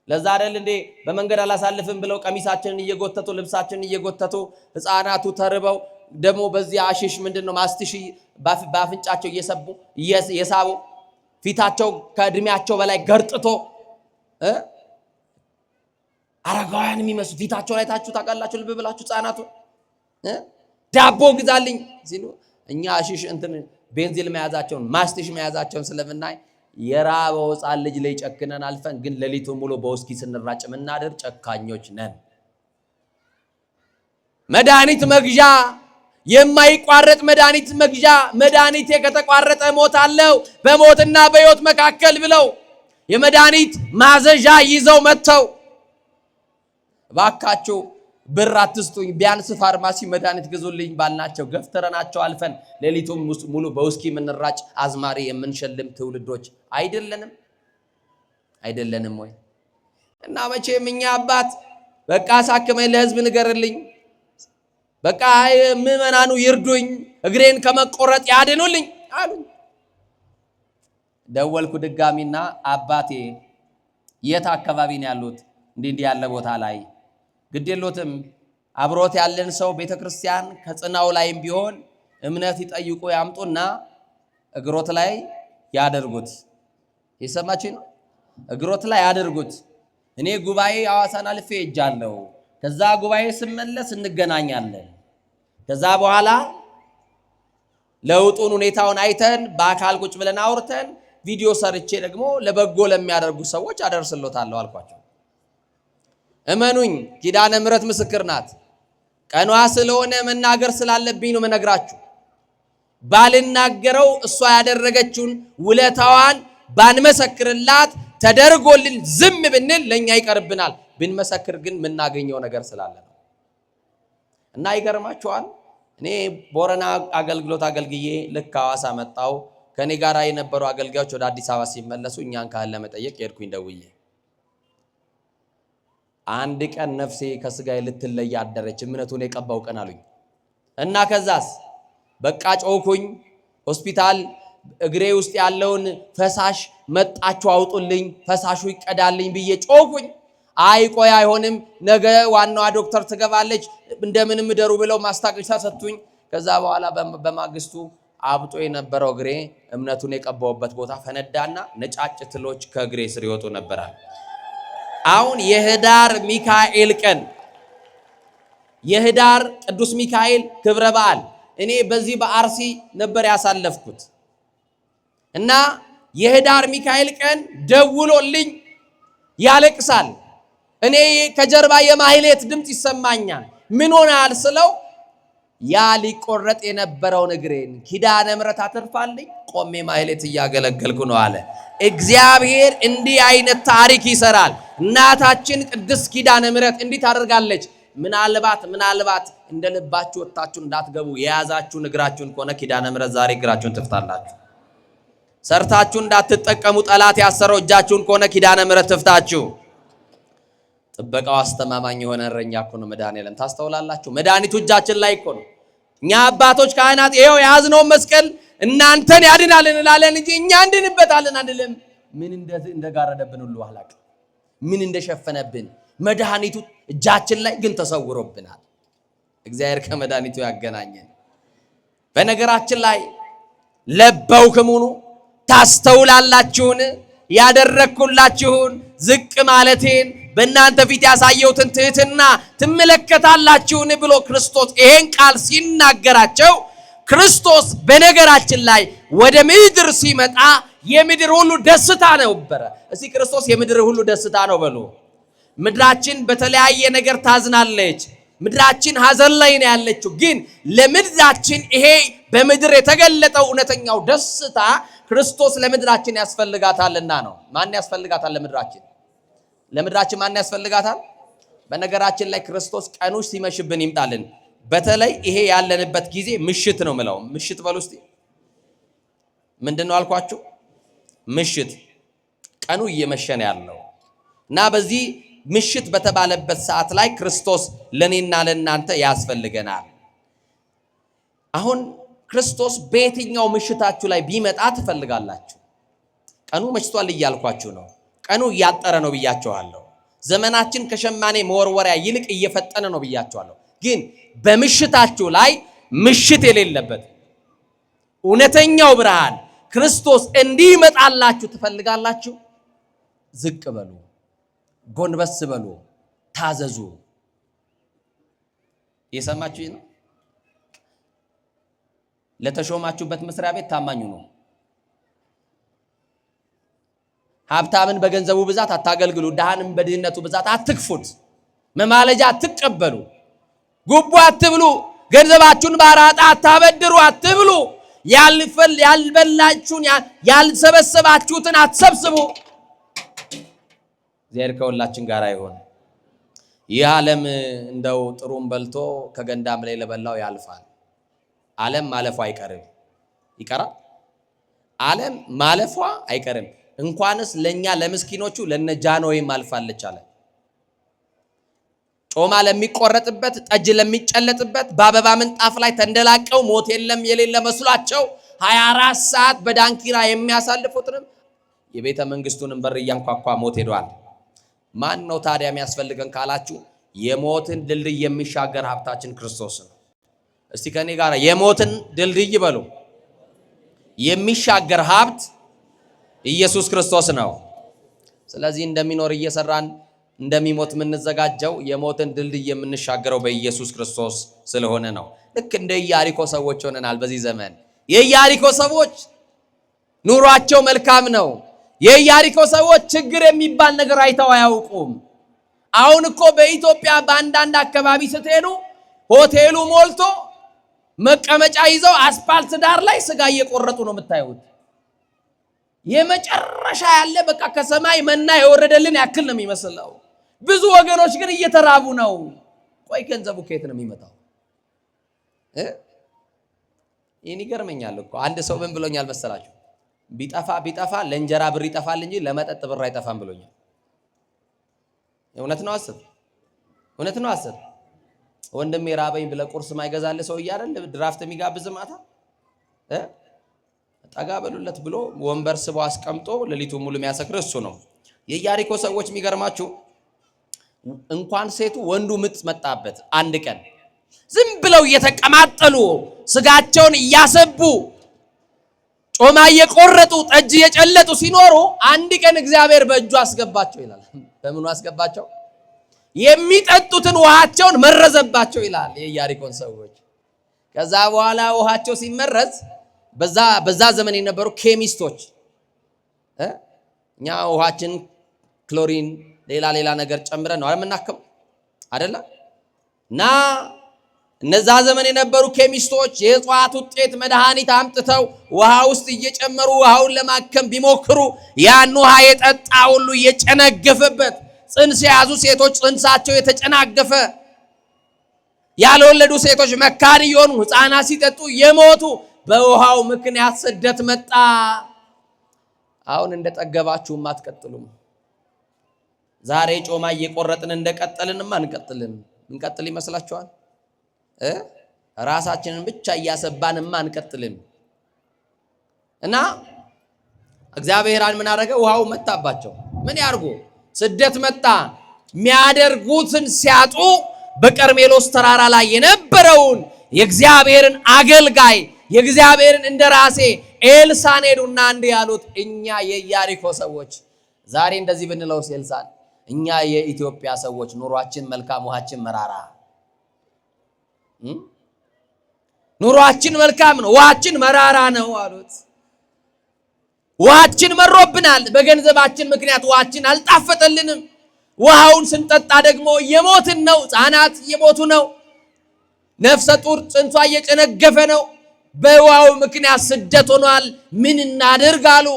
Speaker 1: ለዛ አይደል እንዴ በመንገድ አላሳልፍም ብለው ቀሚሳችንን እየጎተቱ ልብሳችንን እየጎተቱ ሕፃናቱ ተርበው ደግሞ በዚህ አሽሽ ምንድን ነው ማስትሽ በአፍንጫቸው እየሰቡ እየሳቡ ፊታቸው ከእድሜያቸው በላይ ገርጥቶ አረጋውያን የሚመስሉ ፊታቸው ላይ ታችሁ ታውቃላችሁ። ልብ ብላችሁ ሕፃናቱ ዳቦ ግዛልኝ ሲሉ እኛ አሽሽ እንትን ቤንዚል መያዛቸውን ማስትሽ መያዛቸውን ስለምናይ የራበው ሕፃን ልጅ ላይ ጨክነን አልፈን ግን ሌሊቱን ሙሉ በውስኪ ስንራጭ የምናድር ጨካኞች ነን። መድኃኒት መግዣ የማይቋረጥ መድኃኒት መግዣ፣ መድኃኒቴ ከተቋረጠ እሞታለሁ፣ በሞትና በሕይወት መካከል ብለው የመድኃኒት ማዘዣ ይዘው መጥተው እባካችሁ ብር አትስጡኝ፣ ቢያንስ ፋርማሲ መድኃኒት ግዙልኝ ባልናቸው ገፍትረናቸው አልፈን ሌሊቱን ሙሉ በውስኪ የምንራጭ አዝማሪ የምንሸልም ትውልዶች አይደለንም? አይደለንም ወይ? እና መቼም እኛ አባት በቃ አሳክመኝ፣ ለህዝብ ንገርልኝ፣ በቃ ምዕመናኑ ይርዱኝ፣ እግሬን ከመቆረጥ ያድኑልኝ አሉ። ደወልኩ ድጋሚና አባቴ የት አካባቢ ነው ያሉት? እንዲህ እንዲህ ያለ ቦታ ላይ። ግድ የሎትም፣ አብሮት ያለን ሰው ቤተ ክርስቲያን ከጽናው ላይም ቢሆን እምነት ይጠይቁ ያምጡና እግሮት ላይ ያደርጉት። የሰማችሁ ነው። እግሮት ላይ ያደርጉት። እኔ ጉባኤ ሐዋሳን አልፌ ሄጃለሁ። ከዛ ጉባኤ ስመለስ እንገናኛለን። ከዛ በኋላ ለውጡን ሁኔታውን አይተን በአካል ቁጭ ብለን አውርተን ቪዲዮ ሰርቼ ደግሞ ለበጎ ለሚያደርጉ ሰዎች አደርስሎታለሁ አልኳቸው። እመኑኝ፣ ኪዳነ ምሕረት ምስክር ናት። ቀኗ ስለሆነ መናገር ስላለብኝ ነው መነግራችሁ። ባልናገረው እሷ ያደረገችውን ውለታዋን ባንመሰክርላት ተደርጎልን ዝም ብንል ለኛ ይቀርብናል። ብንመሰክር ግን የምናገኘው ነገር ስላለ ነው። እና ይገርማችኋል፣ እኔ ቦረና አገልግሎት አገልግዬ ልክ ሐዋሳ መጣው። ከኔ ጋር የነበሩ አገልጋዮች ወደ አዲስ አበባ ሲመለሱ እኛን ካህን ለመጠየቅ ሄድኩኝ ደውዬ። አንድ ቀን ነፍሴ ከስጋዬ ልትለይ አደረች፣ እምነቱን የቀባው ቀን አሉኝ። እና ከዛስ በቃ ጮኩኝ። ሆስፒታል እግሬ ውስጥ ያለውን ፈሳሽ መጣችሁ አውጡልኝ፣ ፈሳሹ ይቀዳልኝ ብዬ ጮኩኝ። አይ ቆይ አይሆንም፣ ነገ ዋናዋ ዶክተር ትገባለች፣ እንደምንም እደሩ ብለው ማስታገሻ ሰጡኝ። ከዛ በኋላ በማግስቱ አብጦ የነበረው እግሬ እምነቱን የቀባውበት ቦታ ፈነዳና ነጫጭ ትሎች ከእግሬ ስር ይወጡ ነበራል። አሁን የህዳር ሚካኤል ቀን፣ የህዳር ቅዱስ ሚካኤል ክብረ በዓል እኔ በዚህ በአርሲ ነበር ያሳለፍኩት። እና የህዳር ሚካኤል ቀን ደውሎልኝ ያለቅሳል። እኔ ከጀርባ የማህሌት ድምፅ ይሰማኛል። ምን ሆናል ስለው ያ ሊቆረጥ የነበረውን እግሬን ኪዳነ ምሕረት አትርፋልኝ፣ ቆሜ ማህሌት እያገለገልኩ ነው አለ። እግዚአብሔር እንዲህ አይነት ታሪክ ይሰራል። እናታችን ቅድስት ኪዳነ ምሕረት እንዲህ ታደርጋለች። ምናልባት ምናልባት እንደ ልባችሁ ወጥታችሁ እንዳትገቡ የያዛችሁን እግራችሁን ከሆነ ኪዳነ ምሕረት ዛሬ እግራችሁን ትፍታላችሁ። ሰርታችሁ እንዳትጠቀሙ ጠላት ያሰረው እጃችሁን ከሆነ ኪዳነ ምሕረት ትፍታችሁ። ጥበቃው አስተማማኝ የሆነ እረኛ እኮ ነው መድኃኔዓለም። ታስተውላላችሁ? መድኃኒቱ እጃችን ላይ እኮ ነው። እኛ አባቶች ካህናት ይኸው የያዝነውን መስቀል እናንተን ያድናል እንላለን እንጂ እኛ እንድንበታለን አንልም። ምን እንደጋረደብን ሁሉ አላውቅም፣ ምን እንደሸፈነብን። መድኃኒቱ እጃችን ላይ ግን ተሰውሮብናል። እግዚአብሔር ከመድኃኒቱ ያገናኘን። በነገራችን ላይ ለበውክሙኑ ታስተውላላችሁን? ያደረግኩላችሁን ዝቅ ማለቴን
Speaker 2: በእናንተ ፊት ያሳየሁትን ትሕትና ትመለከታላችሁን ብሎ ክርስቶስ ይሄን ቃል ሲናገራቸው፣ ክርስቶስ በነገራችን ላይ ወደ ምድር ሲመጣ የምድር ሁሉ ደስታ ነበረ። እስቲ "ክርስቶስ የምድር ሁሉ ደስታ ነው" በሉ። ምድራችን በተለያየ ነገር ታዝናለች። ምድራችን ሀዘን ላይ ነው ያለችው። ግን ለምድራችን ይሄ በምድር የተገለጠው እውነተኛው ደስታ ክርስቶስ ለምድራችን ያስፈልጋታልና ነው። ማን ያስፈልጋታል? ለምድራችን፣ ለምድራችን ማን ያስፈልጋታል? በነገራችን ላይ ክርስቶስ ቀኑ ሲመሽብን ይምጣልን። በተለይ ይሄ ያለንበት ጊዜ ምሽት ነው ምለው። "ምሽት" በሉ እስቲ። ምንድን ነው አልኳችሁ? ምሽት። ቀኑ እየመሸ ነው ያለው እና በዚህ ምሽት በተባለበት ሰዓት ላይ ክርስቶስ ለእኔና ለእናንተ ያስፈልገናል። አሁን ክርስቶስ በየትኛው ምሽታችሁ ላይ ቢመጣ ትፈልጋላችሁ? ቀኑ መሽቷል እያልኳችሁ ነው። ቀኑ እያጠረ ነው ብያችኋለሁ። ዘመናችን ከሸማኔ መወርወሪያ ይልቅ እየፈጠነ ነው ብያችኋለሁ። ግን በምሽታችሁ ላይ ምሽት የሌለበት እውነተኛው ብርሃን ክርስቶስ እንዲመጣላችሁ ትፈልጋላችሁ? ዝቅ በሉ፣ ጎንበስ በሉ፣ ታዘዙ። የሰማችሁ ነው። ለተሾማችሁበት መስሪያ ቤት ታማኝ ሁኑ። ሀብታምን በገንዘቡ ብዛት አታገልግሉ፣ ድሃንም በድህነቱ ብዛት አትግፉት። መማለጃ አትቀበሉ፣ ጉቦ አትብሉ፣ ገንዘባችሁን በአራጣ አታበድሩ፣ አትብሉ። ያልበላችሁን ያልሰበሰባችሁትን አትሰብስቡ። እግዚአብሔር ከሁላችን ጋር ይሁን። ይህ ዓለም እንደው ጥሩም በልቶ ከገንዳም ላይ ለበላው ያልፋል። ዓለም ማለፏ አይቀርም። ይቀራል። ዓለም ማለፏ አይቀርም። እንኳንስ ለኛ ለምስኪኖቹ ለነ ጃንሆይም አልፋለች አለ። ጮማ ለሚቆረጥበት፣ ጠጅ ለሚጨለጥበት፣ በአበባ ምንጣፍ ላይ ተንደላቀው ሞት የለም የሌለ መስሏቸው 24 ሰዓት በዳንኪራ የሚያሳልፉትንም የቤተ መንግስቱንም በር እያንኳኳ ሞት ሄዷል። ማን ነው ታዲያ የሚያስፈልገን ካላችሁ፣ የሞትን ድልድይ የሚሻገር ሀብታችን ክርስቶስ ነው። እስቲ ከኔ ጋር "የሞትን ድልድይ" በሉ። የሚሻገር ሀብት ኢየሱስ ክርስቶስ ነው። ስለዚህ እንደሚኖር እየሰራን እንደሚሞት የምንዘጋጀው የሞትን ድልድይ የምንሻገረው በኢየሱስ ክርስቶስ ስለሆነ ነው። ልክ እንደ ኢያሪኮ ሰዎች ሆነናል። በዚህ ዘመን የኢያሪኮ ሰዎች ኑሯቸው መልካም ነው። የኢያሪኮ ሰዎች ችግር የሚባል ነገር አይተው አያውቁም። አሁን እኮ በኢትዮጵያ በአንዳንድ አካባቢ ስትሄዱ ሆቴሉ ሞልቶ መቀመጫ ይዘው አስፓልት ዳር ላይ ስጋ እየቆረጡ ነው የምታዩት። የመጨረሻ ያለ በቃ ከሰማይ መና የወረደልን ያክል ነው የሚመስለው። ብዙ ወገኖች ግን እየተራቡ ነው። ቆይ ገንዘቡ ከየት ነው የሚመጣው? ይህን ይገርመኛል እኮ። አንድ ሰው ምን ብሎኛል መሰላችሁ? ቢጠፋ ቢጠፋ ለእንጀራ ብር ይጠፋል እንጂ ለመጠጥ ብር አይጠፋም ብሎኛል። እውነት ነው አስብ፣ እውነት ነው አስብ። ወንድሜ ራበኝ ብለህ ቁርስ ማይገዛልህ ሰው አይደል ድራፍት የሚጋብዝ ማታ ጠጋ በሉለት ብሎ ወንበር ስቦ አስቀምጦ ሌሊቱን ሙሉ የሚያሰክር እሱ ነው። የኢያሪኮ ሰዎች የሚገርማችሁ እንኳን ሴቱ ወንዱ ምጥ መጣበት። አንድ ቀን ዝም ብለው እየተቀማጠሉ፣ ስጋቸውን እያሰቡ፣ ጮማ እየቆረጡ፣ ጠጅ እየጨለጡ ሲኖሩ አንድ ቀን እግዚአብሔር በእጁ አስገባቸው ይላል። በምኑ አስገባቸው? የሚጠጡትን ውሃቸውን መረዘባቸው ይላል የኢያሪኮን ሰዎች። ከዛ በኋላ ውሃቸው ሲመረዝ በዛ ዘመን የነበሩ ኬሚስቶች፣ እኛ ውሃችን ክሎሪን ሌላ ሌላ ነገር ጨምረን ነው የምናክመው አይደለ? እና እነዛ ዘመን የነበሩ ኬሚስቶች የእጽዋት ውጤት መድኃኒት አምጥተው ውሃ ውስጥ እየጨመሩ ውሃውን ለማከም ቢሞክሩ ያን ውሃ የጠጣ ሁሉ እየጨነገፈበት፣ ጽንስ የያዙ ሴቶች ጽንሳቸው የተጨናገፈ፣ ያልወለዱ ሴቶች መካን እየሆኑ፣ ሕፃናት ሲጠጡ የሞቱ፣ በውሃው ምክንያት ስደት መጣ። አሁን እንደጠገባችሁም አትቀጥሉም። ዛሬ ጮማ እየቆረጥን እንደቀጠልንም አንቀጥልም። እንቀጥል ይመስላችኋል? ራሳችንን ብቻ እያሰባንማ አንቀጥልም። እና እግዚአብሔር ምን አደረገ? ውሃው መታባቸው። ምን ያርጉ? ስደት መጣ። የሚያደርጉትን ሲያጡ በቀርሜሎስ ተራራ ላይ የነበረውን የእግዚአብሔርን አገልጋይ፣ የእግዚአብሔርን እንደራሴ ኤልሳን ሄዱና እንዲህ ያሉት፣ እኛ የኢያሪኮ ሰዎች ዛሬ እንደዚህ ብንለውስ ኤልሳን?
Speaker 1: እኛ የኢትዮጵያ ሰዎች ኑሯችን መልካም፣ ውሃችን መራራ። ኑሯችን መልካም ነው፣ ውሃችን መራራ ነው አሉት። ውሃችን መሮብናል። በገንዘባችን ምክንያት ውሃችን አልጣፈጠልንም። ውሃውን ስንጠጣ ደግሞ እየሞትን ነው። ሕፃናት እየሞቱ ነው። ነፍሰ ጡር ጽንሷ እየጨነገፈ ነው። በውሃው ምክንያት ስደት ሆኗል። ምን እናድርግ አሉ።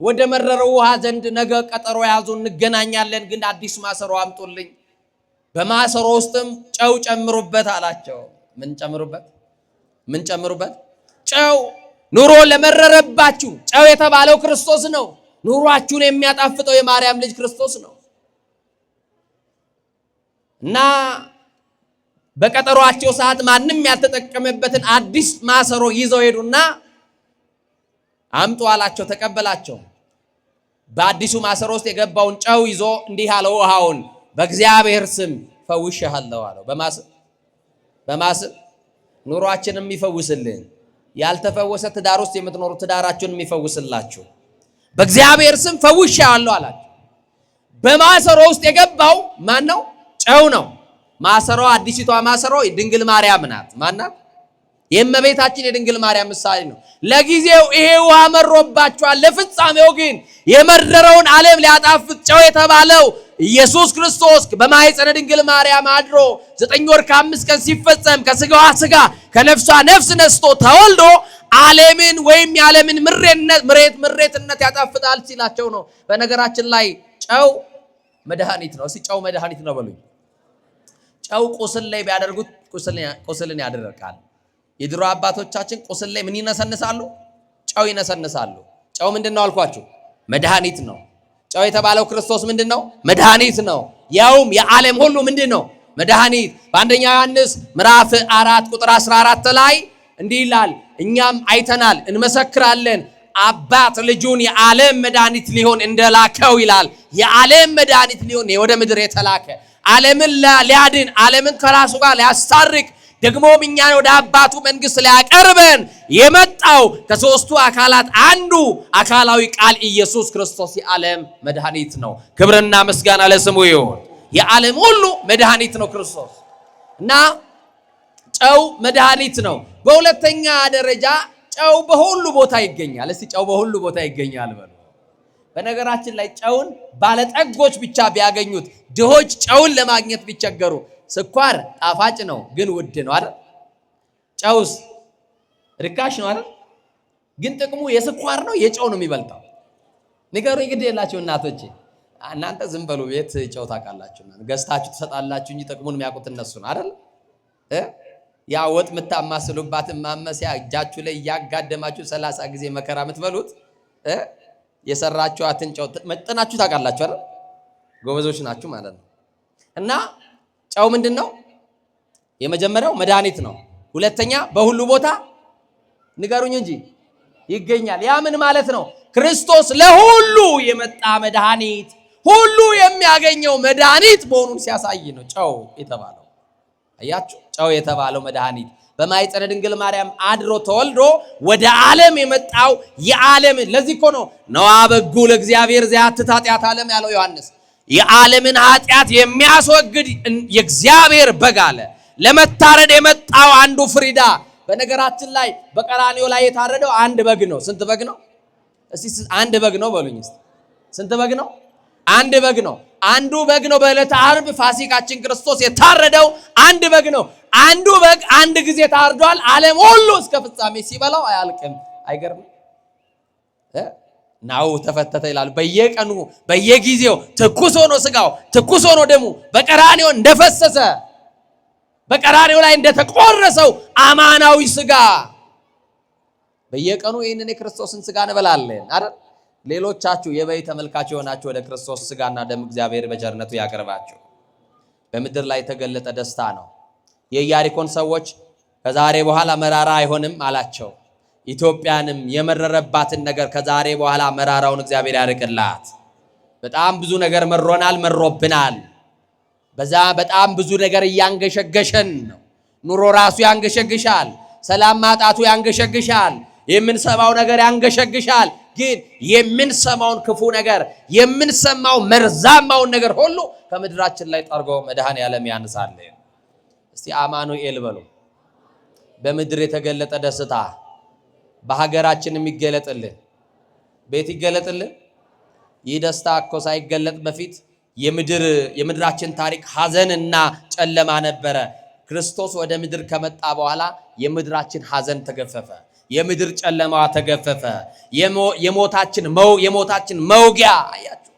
Speaker 1: ወደ መረረው ውሃ ዘንድ ነገ ቀጠሮ ያዙ፣ እንገናኛለን፣ ግን አዲስ ማሰሮ አምጡልኝ፣ በማሰሮ ውስጥም ጨው ጨምሩበት አላቸው። ምን ጨምሩበት? ምን ጨምሩበት? ጨው። ኑሮ ለመረረባችሁ ጨው የተባለው ክርስቶስ ነው። ኑሯችሁን የሚያጣፍጠው የማርያም ልጅ ክርስቶስ ነው እና በቀጠሯቸው ሰዓት ማንም ያልተጠቀመበትን አዲስ ማሰሮ ይዘው ሄዱና አምጡ አላቸው። ተቀበላቸው። በአዲሱ ማሰሮ ውስጥ የገባውን ጨው ይዞ እንዲህ አለው፣ ውሃውን በእግዚአብሔር ስም ፈውሼሃለሁ አለው። በማስም ኑሯችንን የሚፈውስልን፣ ያልተፈወሰ ትዳር ውስጥ የምትኖሩ ትዳራችሁን የሚፈውስላችሁ በእግዚአብሔር ስም ፈውሼሃለሁ አላቸው። በማሰሮ ውስጥ የገባው ማን ነው? ጨው ነው። ማሰሮ፣ አዲሲቷ ማሰሮ ድንግል ማርያም ናት። ማናት? የእመቤታችን የድንግል ማርያም ምሳሌ ነው። ለጊዜው ይሄ ውሃ መሮባችኋል፣ ለፍጻሜው ግን የመረረውን ዓለም ሊያጣፍጥ ጨው የተባለው ኢየሱስ ክርስቶስ በማኅፀነ ድንግል ማርያም አድሮ 9 ወር ከ5 ቀን ሲፈጸም ከስጋዋ ስጋ ከነፍሷ ነፍስ ነስቶ ተወልዶ ዓለምን ወይም የዓለምን ምሬትነት ያጣፍጣል ሲላቸው ነው። በነገራችን ላይ ጨው መድኃኒት ነው። እስቲ ጨው መድኃኒት ነው በሉኝ። ጨው ቁስል ላይ ቢያደርጉት ቁስልን ያደርቃል። የድሮ አባቶቻችን ቁስል ላይ ምን ይነሰንሳሉ? ጨው ይነሰንሳሉ። ጨው ምንድን ነው አልኳችሁ? መድኃኒት ነው። ጨው የተባለው ክርስቶስ ምንድን ነው? መድኃኒት ነው። ያውም የዓለም ሁሉ ምንድን ነው? መድኃኒት። በአንደኛ ዮሐንስ ምዕራፍ 4 ቁጥር 14 ላይ እንዲህ ይላል፣ እኛም አይተናል እንመሰክራለን፣ አባት ልጁን የዓለም መድኃኒት ሊሆን እንደላከው ይላል። የዓለም መድኃኒት ሊሆን ወደ ምድር የተላከ፣ ዓለምን ሊያድን፣ ዓለምን ከራሱ ጋር ሊያስታርቅ፣ ደግሞም እኛን ወደ አባቱ መንግስት ሊያቀርበን የመጣው ከሶስቱ አካላት አንዱ አካላዊ ቃል ኢየሱስ ክርስቶስ የዓለም መድኃኒት ነው። ክብርና ምስጋና ለስሙ ይሁን። የዓለም ሁሉ መድኃኒት ነው ክርስቶስ እና ጨው መድኃኒት ነው። በሁለተኛ ደረጃ ጨው በሁሉ ቦታ ይገኛል። እስቲ ጨው በሁሉ ቦታ ይገኛል በሉ። በነገራችን ላይ ጨውን ባለጠጎች ብቻ ቢያገኙት፣ ድሆች ጨውን ለማግኘት ቢቸገሩ፣ ስኳር ጣፋጭ ነው ግን ውድ ነው አይደል? ጨውስ ርካሽ ነው አይደል? ግን ጥቅሙ የስኳር ነው የጨው ነው የሚበልጠው? ንገሩኝ፣ ግድ የላችሁ እናቶቼ። እናንተ ዝም በሉ፣ ቤት ጨው ታውቃላችሁ፣ ገዝታችሁ ትሰጣላችሁ እንጂ ጥቅሙን የሚያውቁት እነሱ ነው አይደል? ያ ወጥ የምታማስሉባትን ማመሲያ እጃችሁ ላይ እያጋደማችሁ 30 ጊዜ መከራ የምትበሉት የሰራችኋትን ጨው መጥናችሁ ታውቃላችሁ አይደል? ጎበዞች ናችሁ ማለት ነው። እና ጨው ምንድን ነው? የመጀመሪያው መድኃኒት ነው። ሁለተኛ በሁሉ ቦታ ንገሩኝ እንጂ ይገኛል። ያ ምን ማለት ነው? ክርስቶስ ለሁሉ የመጣ መድኃኒት፣ ሁሉ የሚያገኘው መድኃኒት መሆኑን ሲያሳይ ነው ጨው የተባለው። አያችሁ፣ ጨው የተባለው መድኃኒት በማኅፀነ ድንግል ማርያም አድሮ ተወልዶ ወደ ዓለም የመጣው የዓለም፣ ለዚህ እኮ ነው ነዋ በጉ ለእግዚአብሔር ዘያትት ኃጢአተ ዓለም ያለው ዮሐንስ። የዓለምን ኃጢአት የሚያስወግድ የእግዚአብሔር በግ አለ። ለመታረድ የመጣው አንዱ ፍሪዳ። በነገራችን ላይ በቀራንዮ ላይ የታረደው አንድ በግ ነው። ስንት በግ ነው? እስቲ አንድ በግ ነው በሉኝ። እስቲ ስንት በግ ነው? አንድ በግ ነው። አንዱ በግ ነው። በዕለተ ዓርብ ፋሲካችን ክርስቶስ የታረደው አንድ በግ ነው። አንዱ በግ አንድ ጊዜ ታርዷል። ዓለም ሁሉ እስከ ፍጻሜ ሲበላው አያልቅም። አይገርም? ናሁ ተፈተተ ይላሉ። በየቀኑ በየጊዜው ትኩስ ሆኖ ስጋው፣ ትኩስ ሆኖ ደሙ በቀራንዮ እንደፈሰሰ፣ በቀራንዮ ላይ እንደተቆረሰው አማናዊ ስጋ በየቀኑ ይህንን የክርስቶስን ስጋ እንበላለን አይደል? ሌሎቻችሁ የበይ ተመልካች የሆናችሁ ወደ ክርስቶስ ስጋና ደም እግዚአብሔር በቸርነቱ ያቅርባችሁ። በምድር ላይ የተገለጠ ደስታ ነው። የኢያሪኮን ሰዎች ከዛሬ በኋላ መራራ አይሆንም አላቸው። ኢትዮጵያንም የመረረባትን ነገር ከዛሬ በኋላ መራራውን እግዚአብሔር ያርቅላት። በጣም ብዙ ነገር መሮናል፣ መሮብናል። በዛ በጣም ብዙ ነገር እያንገሸገሸን ነው። ኑሮ ራሱ ያንገሸግሻል። ሰላም ማጣቱ ያንገሸግሻል። የምንሰማው ነገር ያንገሸግሻል።
Speaker 2: ግን የምንሰማውን ክፉ ነገር፣ የምንሰማው መርዛማውን ነገር ሁሉ ከምድራችን ላይ ጠርጎ መድኃኔዓለም ያንሳልን። እስቲ አማኑኤል በሉ። በምድር የተገለጠ ደስታ በሀገራችን የሚገለጥልን ቤት ይገለጥልን። ይህ ደስታ እኮ ሳይገለጥ በፊት የምድራችን ታሪክ ሐዘንና ጨለማ ነበረ። ክርስቶስ ወደ ምድር ከመጣ በኋላ የምድራችን ሐዘን ተገፈፈ። የምድር ጨለማዋ ተገፈፈ። የሞታችን መውጊያ አያችሁ፣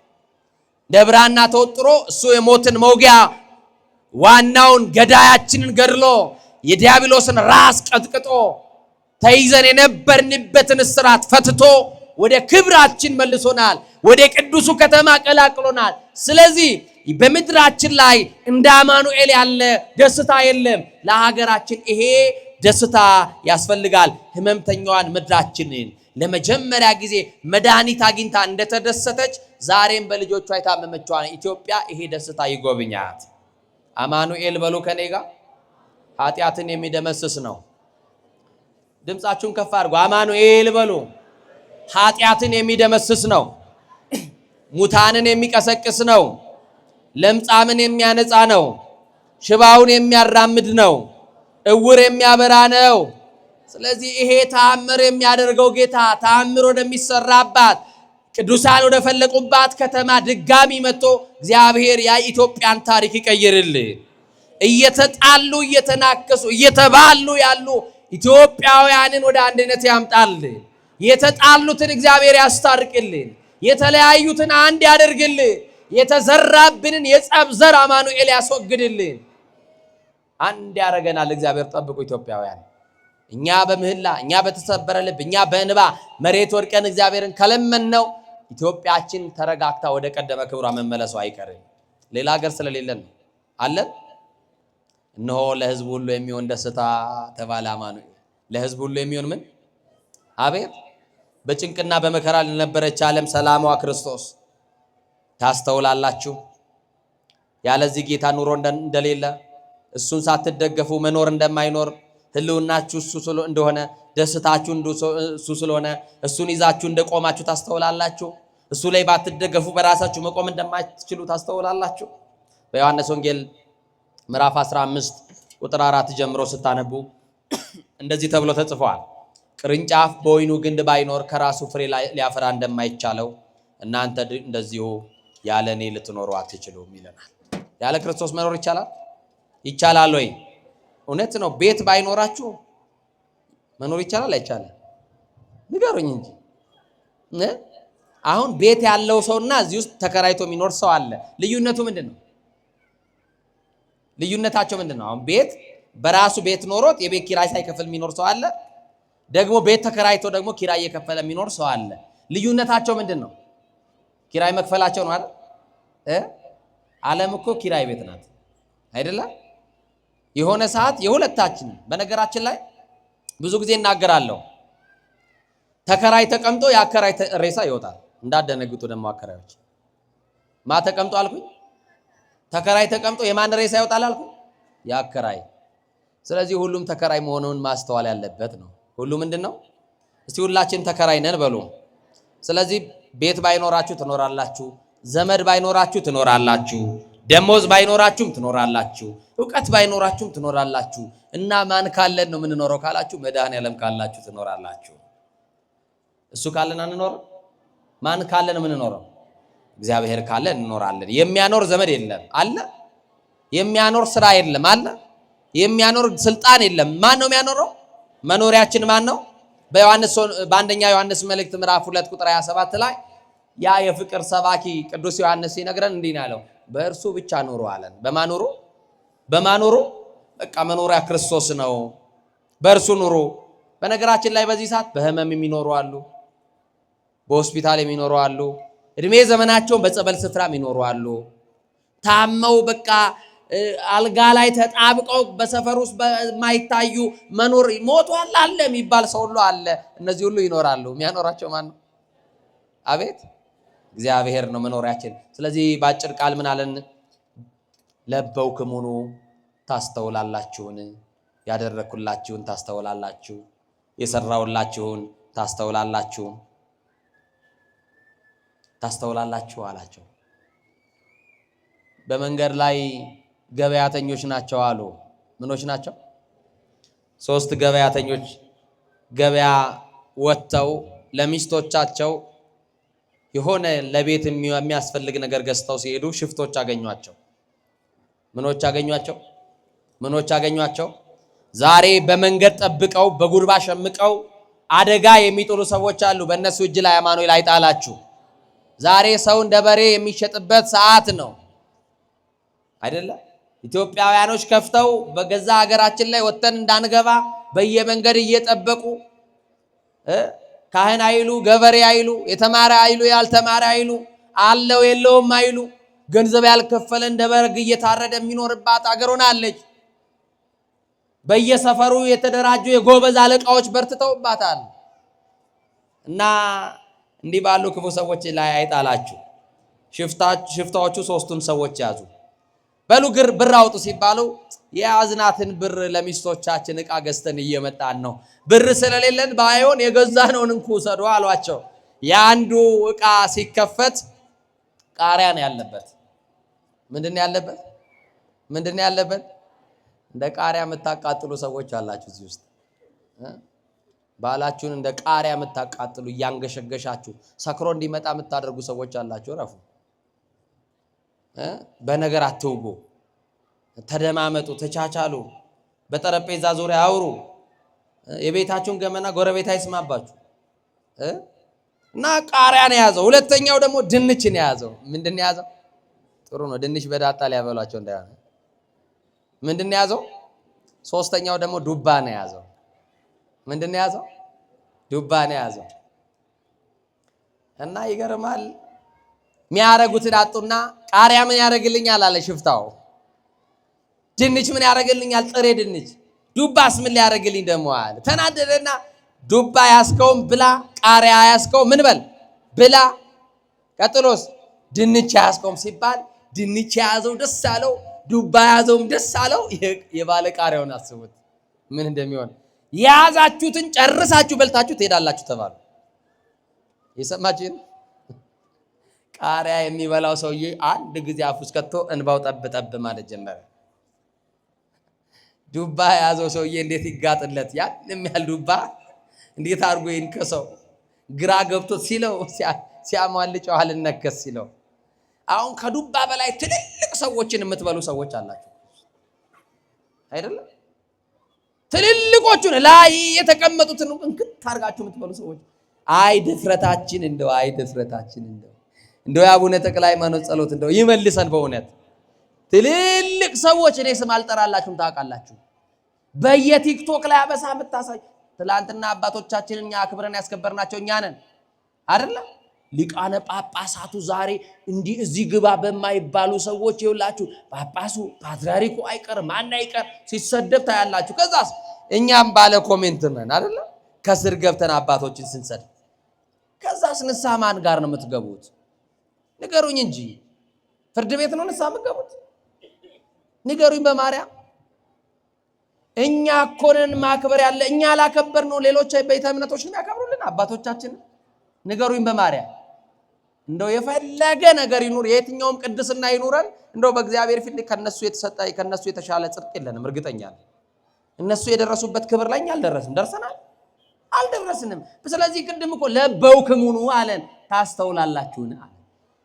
Speaker 2: እንደ ብራና ተወጥሮ እሱ የሞትን መውጊያ ዋናውን ገዳያችንን ገድሎ የዲያብሎስን ራስ ቀጥቅጦ ተይዘን የነበርንበትን እስራት ፈትቶ ወደ ክብራችን መልሶናል። ወደ ቅዱሱ ከተማ ቀላቅሎናል። ስለዚህ በምድራችን ላይ እንደ አማኑኤል ያለ ደስታ የለም። ለሀገራችን ይሄ ደስታ ያስፈልጋል። ህመምተኛዋን ምድራችንን ለመጀመሪያ ጊዜ መድኃኒት አግኝታ እንደተደሰተች ዛሬም በልጆቿ የታመመችዋን ኢትዮጵያ ይሄ ደስታ ይጎብኛት። አማኑኤል በሉ ከኔ ጋር። ኃጢአትን የሚደመስስ ነው። ድምፃችሁን ከፍ አድርጉ። አማኑኤል በሉ። ኃጢአትን የሚደመስስ ነው። ሙታንን የሚቀሰቅስ ነው። ለምጻምን የሚያነጻ ነው። ሽባውን የሚያራምድ ነው። እውር የሚያበራ ነው። ስለዚህ ይሄ ተአምር የሚያደርገው ጌታ ተአምር ወደሚሰራባት፣ ቅዱሳን ወደፈለቁባት ከተማ ድጋሚ መጥቶ እግዚአብሔር የኢትዮጵያን ታሪክ ይቀይርልን። እየተጣሉ፣ እየተናከሱ፣ እየተባሉ ያሉ ኢትዮጵያውያንን ወደ አንድነት ያምጣልን። የተጣሉትን እግዚአብሔር ያስታርቅልን። የተለያዩትን አንድ ያደርግልን። የተዘራብንን የጸብ ዘር አማኑኤል ያስወግድልን። አንድ ያደርገናል እግዚአብሔር። ጠብቁ ኢትዮጵያውያን። እኛ በምህላ፣ እኛ በተሰበረ ልብ፣ እኛ በእንባ መሬት ወድቀን እግዚአብሔርን ከለመንነው ኢትዮጵያችን ተረጋግታ ወደ ቀደመ ክብሯ መመለሱ አይቀርም። ሌላ ሀገር ስለሌለን ነው አለን። እነሆ ለሕዝብ ሁሉ የሚሆን ደስታ ተባለ አማኑኤል። ለሕዝብ ሁሉ የሚሆን ምን? አቤት፣ በጭንቅና በመከራ ለነበረች ዓለም ሰላሟ ክርስቶስ። ታስተውላላችሁ። ያለዚህ ጌታ ኑሮ እንደሌለ፣ እሱን ሳትደገፉ መኖር እንደማይኖር፣ ህልውናችሁ እሱ እንደሆነ፣ ደስታችሁ እሱ ስለሆነ እሱን ይዛችሁ እንደቆማችሁ ታስተውላላችሁ። እሱ ላይ ባትደገፉ በራሳችሁ መቆም እንደማትችሉ ታስተውላላችሁ። በዮሐንስ ወንጌል ምዕራፍ 15 ቁጥር 4 ጀምሮ ስታነቡ እንደዚህ ተብሎ ተጽፏል። ቅርንጫፍ በወይኑ ግንድ ባይኖር ከራሱ ፍሬ ሊያፈራ እንደማይቻለው እናንተ እንደዚሁ ያለ እኔ ልትኖሩ አትችሉም ይለናል። ያለ ክርስቶስ መኖር ይቻላል? ይቻላል ወይ? እውነት ነው። ቤት ባይኖራችሁ መኖር ይቻላል አይቻልም? ንገሩኝ እንጂ። አሁን ቤት ያለው ሰውና እዚህ ውስጥ ተከራይቶ የሚኖር ሰው አለ። ልዩነቱ ምንድን ነው? ልዩነታቸው ምንድን ነው? አሁን ቤት በራሱ ቤት ኖሮት የቤት ኪራይ ሳይከፍል የሚኖር ሰው አለ። ደግሞ ቤት ተከራይቶ ደግሞ ኪራይ እየከፈለ የሚኖር ሰው አለ። ልዩነታቸው ምንድን ነው? ኪራይ መክፈላቸው ነው አይደል? ዓለም እኮ ኪራይ ቤት ናት አይደለ? የሆነ ሰዓት የሁለታችን፣ በነገራችን ላይ ብዙ ጊዜ እናገራለሁ። ተከራይ ተቀምጦ የአከራይ ሬሳ ይወጣል። እንዳደነግጡ ደግሞ አከራዮች። ማ ተቀምጦ አልኩኝ? ተከራይ ተቀምጦ የማን ሬሳ ይወጣል አልኩኝ? የአከራይ። ስለዚህ ሁሉም ተከራይ መሆኑን ማስተዋል ያለበት ነው። ሁሉ ምንድን ነው? እስቲ ሁላችን ተከራይ ነን በሉ። ስለዚህ ቤት ባይኖራችሁ ትኖራላችሁ፣ ዘመድ ባይኖራችሁ ትኖራላችሁ፣ ደሞዝ ባይኖራችሁም ትኖራላችሁ፣ እውቀት ባይኖራችሁም ትኖራላችሁ። እና ማን ካለን ነው የምንኖረው ካላችሁ መድኃኔዓለም ካላችሁ ትኖራላችሁ። እሱ ካለን አንኖርም። ማን ካለን የምንኖረው? እግዚአብሔር ካለ እንኖራለን። የሚያኖር ዘመድ የለም አለ። የሚያኖር ስራ የለም አለ። የሚያኖር ስልጣን የለም። ማን ነው የሚያኖረው? መኖሪያችን ማን ነው? በዮሐንስ በአንደኛ ዮሐንስ መልእክት ምዕራፍ 2 ቁጥር 27 ላይ ያ የፍቅር ሰባኪ ቅዱስ ዮሐንስ ሲነግረን እንዲህ ነው ያለው፣ በእርሱ ብቻ ኑሩ አለን። በማን ኑሩ? በማን ኑሩ? በቃ መኖሪያ ክርስቶስ ነው። በእርሱ ኑሩ። በነገራችን ላይ በዚህ ሰዓት በህመም የሚኖሩ አሉ፣ በሆስፒታል የሚኖሩ አሉ፣ እድሜ ዘመናቸውን በጸበል ስፍራ የሚኖሩ አሉ። ታመው በቃ አልጋ ላይ ተጣብቀው በሰፈር ውስጥ በማይታዩ መኖር ሞቷል አለ የሚባል ሰው ሁሉ አለ። እነዚህ ሁሉ ይኖራሉ። የሚያኖራቸው ማን ነው? አቤት፣ እግዚአብሔር ነው መኖሪያችን። ስለዚህ በአጭር ቃል ምን አለን? ለበውክሙኑ ታስተውላላችሁን? ያደረግኩላችሁን ታስተውላላችሁ፣ የሰራውላችሁን ታስተውላላችሁ።
Speaker 1: ታስተውላላችሁ አላቸው። በመንገድ ላይ ገበያተኞች ናቸው አሉ። ምኖች ናቸው? ሶስት ገበያተኞች ገበያ ወጥተው ለሚስቶቻቸው የሆነ ለቤት የሚያስፈልግ ነገር ገዝተው ሲሄዱ ሽፍቶች አገኟቸው። ምኖች አገኟቸው? ምኖች አገኟቸው? ዛሬ በመንገድ ጠብቀው በጉርባ ሸምቀው አደጋ የሚጥሉ ሰዎች አሉ። በእነሱ እጅ ላይ አማኑኤል አይጣላችሁ። ዛሬ ሰው እንደ በሬ የሚሸጥበት ሰዓት ነው አይደለ? ኢትዮጵያውያኖች ከፍተው በገዛ ሀገራችን ላይ ወጥተን እንዳንገባ በየመንገድ እየጠበቁ ካህን አይሉ፣ ገበሬ አይሉ፣ የተማረ አይሉ፣ ያልተማረ አይሉ፣ አለው የለውም አይሉ፣ ገንዘብ ያልከፈለ እንደ በግ እየታረደ የሚኖርባት አገር ሆናለች። በየሰፈሩ የተደራጁ የጎበዝ አለቃዎች በርትተውባታል። እና እንዲህ ባሉ ክፉ ሰዎች ላይ አይጣላችሁ። ሽፍታዎቹ ሶስቱን ሰዎች ያዙ። በሉ ግር ብር አውጡ ሲባሉ የያዝናትን ብር ለሚስቶቻችን ዕቃ ገዝተን እየመጣን ነው፣ ብር ስለሌለን ባይሆን የገዛነውን እንኩ ውሰዱ አሏቸው። የአንዱ ዕቃ ሲከፈት ቃሪያ ነው ያለበት። ምንድን ነው ያለበት? ምንድን ነው ያለበት? እንደ ቃሪያ የምታቃጥሉ ሰዎች አላችሁ እዚህ ውስጥ። ባላችሁን እንደ ቃሪያ የምታቃጥሉ እያንገሸገሻችሁ ሰክሮ እንዲመጣ የምታደርጉ ሰዎች አላችሁ። ረፉ። በነገር አትውጉ። ተደማመጡ፣ ተቻቻሉ፣ በጠረጴዛ ዙሪያ አውሩ። የቤታችሁን ገመና ጎረቤት አይስማባችሁ። እና ቃሪያ ነው የያዘው። ሁለተኛው ደግሞ ድንች ነው የያዘው። ምንድን ነው የያዘው? ጥሩ ነው። ድንች በዳጣ ሊያበሏቸው እንዳይሆነ። ምንድን ነው የያዘው? ሶስተኛው ደግሞ ዱባ ነው የያዘው። ምንድን ነው የያዘው? ዱባ ነው የያዘው። እና ይገርማል። የሚያረጉትን አጡና ቃሪያ ምን ያደርግልኛል አለ ሽፍታው። ድንች ምን ያደርግልኛል? ጥሬ ድንች። ዱባስ ምን ሊያደርግልኝ ደግሞ አለ። ተናደደና ዱባ ያስከውም ብላ፣ ቃሪያ ያስከው ምን በል ብላ፣ ቀጥሎስ ድንች ያስከውም ሲባል ድንች የያዘው ደስ አለው፣ ዱባ የያዘውም ደስ አለው። የባለ ቃሪያውን አስቡት ምን እንደሚሆን። የያዛችሁትን ጨርሳችሁ በልታችሁ ትሄዳላችሁ ተባሉ። የሰማችሁ ቃሪያ የሚበላው ሰውዬ አንድ ጊዜ አፉ ውስጥ ከቶ እንባው ጠብ ጠብ ማለት ጀመረ። ዱባ የያዘው ሰውዬ እንዴት ይጋጥለት? ያንም ያህል ዱባ እንዴት አድርጎ ይንከሰው? ግራ ገብቶት ሲለው ሲያሟልጨው አልነከስ ሲለው። አሁን ከዱባ በላይ ትልልቅ ሰዎችን የምትበሉ ሰዎች አላችሁ አይደለም? ትልልቆቹን ላይ የተቀመጡትን እንክት አድርጋችሁ የምትበሉ ሰዎች፣ አይ ድፍረታችን እንደው፣ አይ ድፍረታችን እንደው፣ እንደው የአቡነ ተክለ ሃይማኖት ጸሎት እንደው ይመልሰን በእውነት። ትልልቅ ሰዎች፣ እኔ ስም አልጠራላችሁም ታውቃላችሁ። በየቲክቶክ ላይ አበሳ የምታሳይ፣ ትላንትና አባቶቻችንን እኛ አክብረን ያስከበርናቸው እኛ ነን አይደለ? ሊቃነ ጳጳሳቱ ዛሬ እንዲህ እዚህ ግባ በማይባሉ ሰዎች ይውላችሁ፣ ጳጳሱ ፓትርያርኩ አይቀር ማን አይቀር ሲሰደብ ታያላችሁ። ከዛስ እኛም ባለ comment ነን አይደለ? ከስር ገብተን አባቶችን ስንሰድብ፣ ከዛስ ንስሐ ማን ጋር ነው የምትገቡት? ንገሩኝ እንጂ ፍርድ ቤት ነው ንስሐ የምትገቡት? ንገሩኝ በማርያም። እኛ እኮ ነን ማክበር ያለ፣ እኛ ላከበር ነው ሌሎች ቤተ እምነቶች ነው ያከብሩልን አባቶቻችን። ንገሩኝ በማርያም። እንደው የፈለገ ነገር ይኑር፣ የትኛውም ቅድስና ይኑረን፣ እንደው በእግዚአብሔር ፊት ከነሱ የተሰጠ ከነሱ የተሻለ ጽድቅ የለንም። እርግጠኛ ነኝ። እነሱ የደረሱበት ክብር ላይ እኛ አልደረስንም። ደርሰናል? አልደረስንም። ስለዚህ ቅድም እኮ ለበውክሙኑ አለን። ታስተውላላችሁን አለ።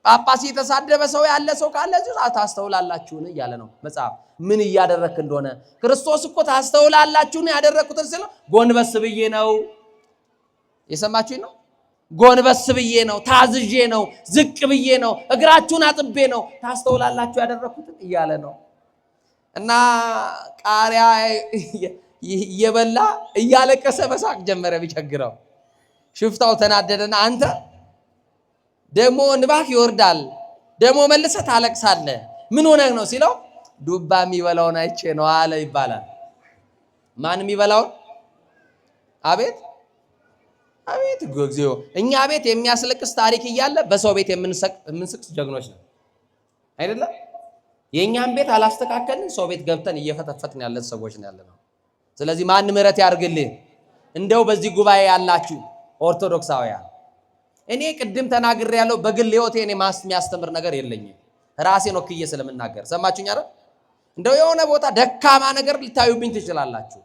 Speaker 1: ጳጳስ የተሳደበ ሰው ያለ ሰው ካለ እዚሁ ታስተውላላችሁን እያለ ነው መጽሐፍ። ምን እያደረክ እንደሆነ ክርስቶስ እኮ ታስተውላላችሁን ያደረግኩትን ስለ ጎንበስ ብዬ ነው። የሰማችሁኝ ነው። ጎንበስ ብዬ ነው፣ ታዝዤ ነው፣ ዝቅ ብዬ ነው፣ እግራችሁን አጥቤ ነው፣ ታስተውላላችሁ ያደረግኩትን እያለ ነው። እና ቃሪያ እየበላ እያለቀሰ መሳቅ ጀመረ። ቢቸግረው ሽፍታው ተናደደና አንተ ደግሞ እንባህ ይወርዳል፣ ደግሞ መልሰህ ታለቅሳለህ፣ ምን ሆነህ ነው ሲለው ዱባ የሚበላውን አይቼ ነው አለ ይባላል። ማን የሚበላውን? አቤት አቤት እግዚኦ! እኛ ቤት የሚያስለቅስ ታሪክ እያለ በሰው ቤት የምንስቅ ጀግኖች ነው አይደለም? የእኛን ቤት አላስተካከልን፣ ሰው ቤት ገብተን እየፈተፈትን ያለን ሰዎች ነው ያለነው። ስለዚህ ማን ምሕረት ያድርግልህ? እንደው በዚህ ጉባኤ ያላችሁ ኦርቶዶክሳውያን እኔ ቅድም ተናግሬ ያለው በግል ህይወቴ እኔ የሚያስተምር ነገር የለኝም። ራሴን ወክዬ ስለምናገር ሰማችሁኝ አይደል? እንደው የሆነ ቦታ ደካማ ነገር ልታዩብኝ ትችላላችሁ።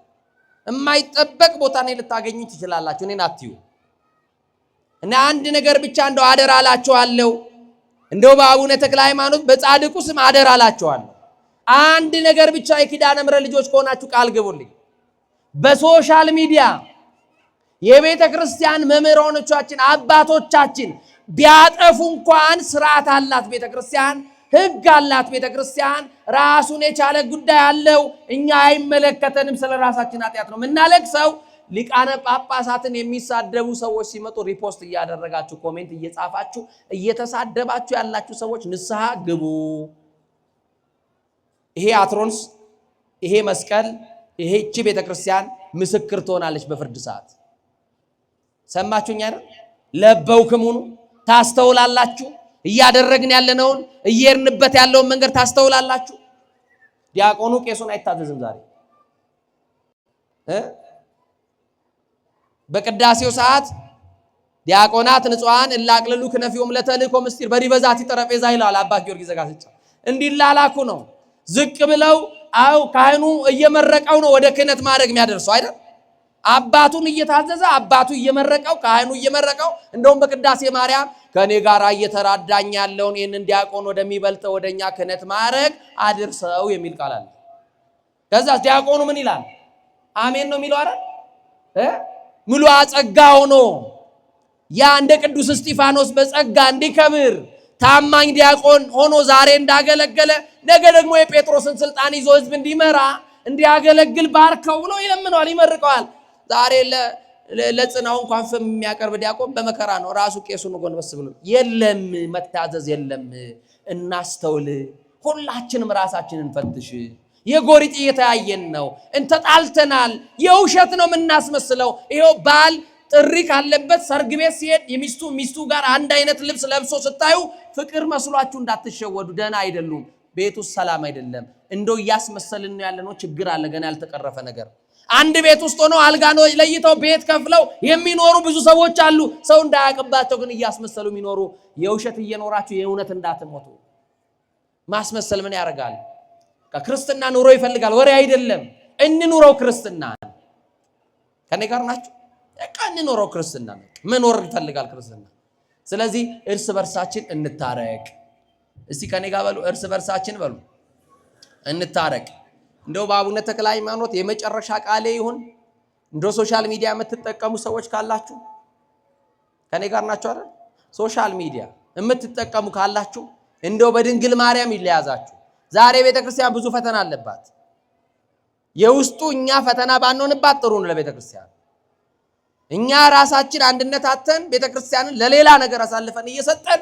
Speaker 1: የማይጠበቅ ቦታ እኔ ልታገኙኝ ትችላላችሁ። እኔን አትዩ እና አንድ ነገር ብቻ እንደው አደራ እላችኋለሁ። እንደው በአቡነ ተክለ ሃይማኖት በጻድቁ ስም አደራ እላችኋለሁ። አንድ ነገር ብቻ የኪዳነ ምሕረት ልጆች ከሆናችሁ ቃል ግቡልኝ። በ social media የቤተ ክርስቲያን መምህራኖቻችን አባቶቻችን ቢያጠፉ እንኳን ስርዓት አላት ቤተ ክርስቲያን፣ ሕግ አላት ቤተ ክርስቲያን። ራሱን የቻለ ጉዳይ አለው። እኛ አይመለከተንም። ስለ ራሳችን ኃጢአት ነው የምናለቅሰው። ሊቃነ ጳጳሳትን የሚሳደቡ ሰዎች ሲመጡ repost እያደረጋችሁ comment እየጻፋችሁ እየተሳደባችሁ ያላችሁ ሰዎች ንስሐ ግቡ። ይሄ አትሮንስ፣ ይሄ መስቀል፣ ይሄ እቺ ቤተክርስቲያን ምስክር ትሆናለች በፍርድ ሰዓት። ሰማችሁኝ አይደል? ለበውክሙኑ ታስተውላላችሁ። እያደረግን ያለነውን እየሄድንበት ያለውን መንገድ ታስተውላላችሁ። ዲያቆኑ ቄሱን አይታዘዝም ዛሬ በቅዳሴው ሰዓት ዲያቆናት ንጹሐን እላቅልሉ ክነፊዮም ለተልእኮ ምስጢር በዲበዛቲ ጠረጴዛ ይለዋል አባ ጊዮርጊስ ዘጋስጫ። እንዲላላኩ ነው። ዝቅ ብለው አው ካህኑ እየመረቀው ነው ወደ ክህነት ማድረግ የሚያደርሰው አይደል? አባቱን እየታዘዘ አባቱ እየመረቀው ካህኑ እየመረቀው፣ እንደውም በቅዳሴ ማርያም ከኔ ጋር እየተራዳኝ ያለውን ይህንን ዲያቆን ወደሚበልጠው ወደኛ ክህነት ማድረግ አድርሰው የሚል ቃል አለ። ከዛ ዲያቆኑ ምን ይላል? አሜን ነው የሚለው አይደል? ምሉ ጸጋ ሆኖ ያ እንደ ቅዱስ እስጢፋኖስ በጸጋ እንዲከብር ታማኝ ዲያቆን ሆኖ ዛሬ እንዳገለገለ ነገ ደግሞ የጴጥሮስን ስልጣን ይዞ ሕዝብ እንዲመራ እንዲያገለግል ባርከው ብሎ ይለምነዋል፣ ይመርቀዋል። ዛሬ ለጽናው እንኳን ፍም የሚያቀርብ ዲያቆን በመከራ ነው። ራሱ ቄሱን ጎንበስ ብሎ የለም፣ መታዘዝ የለም። እናስተውል፣ ሁላችንም ራሳችንን ፈትሽ። የጎሪጥ እየተያየን ነው፣ እንተጣልተናል። የውሸት ነው የምናስመስለው። ይኸው ባል ጥሪ ካለበት ሰርግ ቤት ሲሄድ የሚስቱ ሚስቱ ጋር አንድ አይነት ልብስ ለብሶ ስታዩ ፍቅር መስሏችሁ እንዳትሸወዱ። ደህና አይደሉም። ቤቱ ሰላም አይደለም። እንደው እያስመሰልን ነው ያለነው። ችግር አለ፣ ገና ያልተቀረፈ ነገር። አንድ ቤት ውስጥ ሆነው አልጋ ነው ለይተው ቤት ከፍለው የሚኖሩ ብዙ ሰዎች አሉ። ሰው እንዳያውቅባቸው ግን እያስመሰሉ የሚኖሩ የውሸት እየኖራችሁ የእውነት እንዳትሞቱ። ማስመሰል ምን ያደርጋል? ክርስትና ኑሮ ይፈልጋል፣ ወሬ አይደለም። እንኑረው ክርስትና። ከኔ ጋር ናችሁ? በቃ እንኑረው ክርስትና። መኖር ይፈልጋል ክርስትና። ስለዚህ እርስ በርሳችን እንታረቅ። እስቲ ከኔ ጋር በሉ፣ እርስ በርሳችን በሉ እንታረቅ። እንደው በአቡነ ተክለ ሃይማኖት የመጨረሻ ቃሌ ይሁን። እንደው social media የምትጠቀሙ ሰዎች ካላችሁ ከኔ ጋር ናችሁ አይደል? social media የምትጠቀሙ ካላችሁ እንደው በድንግል ማርያም ይለያዛችሁ። ዛሬ ቤተክርስቲያን ብዙ ፈተና አለባት። የውስጡ እኛ ፈተና ባንሆንባት ጥሩ ነው ለቤተክርስቲያን። እኛ ራሳችን አንድነት አተን ቤተክርስቲያንን ለሌላ ነገር አሳልፈን እየሰጠን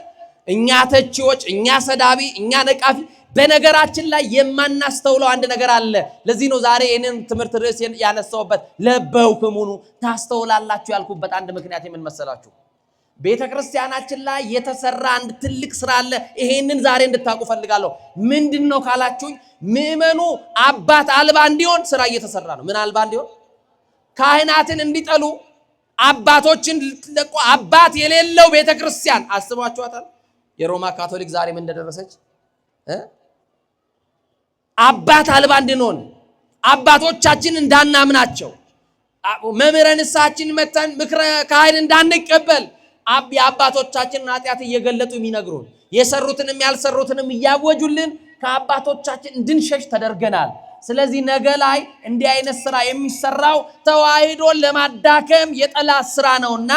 Speaker 1: እኛ ተቺዎች፣ እኛ ሰዳቢ፣ እኛ ነቃፊ። በነገራችን ላይ የማናስተውለው አንድ ነገር አለ። ለዚህ ነው ዛሬ ይህንን ትምህርት ርዕስ ያነሳሁበት። ለበውክሙኑ ታስተውላላችሁ ያልኩበት አንድ ምክንያት የምን መሰላችሁ? ቤተ ክርስቲያናችን ላይ የተሰራ አንድ ትልቅ ስራ አለ። ይሄንን ዛሬ እንድታውቁ ፈልጋለሁ። ምንድን ነው ካላችሁኝ፣ ምዕመኑ አባት አልባ እንዲሆን ስራ እየተሰራ ነው። ምን አልባ እንዲሆን? ካህናትን እንዲጠሉ፣ አባቶችን ለቆ አባት የሌለው ቤተ ክርስቲያን አስቧችኋታል? የሮማ ካቶሊክ ዛሬ ምን እንደደረሰች አባት አልባ እንድንሆን፣ አባቶቻችን እንዳናምናቸው፣ መምህረ ንስሐችን መተን ምክረ ካህን እንዳንቀበል የአባቶቻችንን ኃጢአት እየገለጡ የሚነግሩን የሰሩትንም ያልሰሩትንም እያወጁልን ከአባቶቻችን እንድንሸሽ ተደርገናል። ስለዚህ ነገ ላይ እንዲህ አይነት ስራ የሚሰራው ተዋሕዶን ለማዳከም የጠላት ስራ ነውና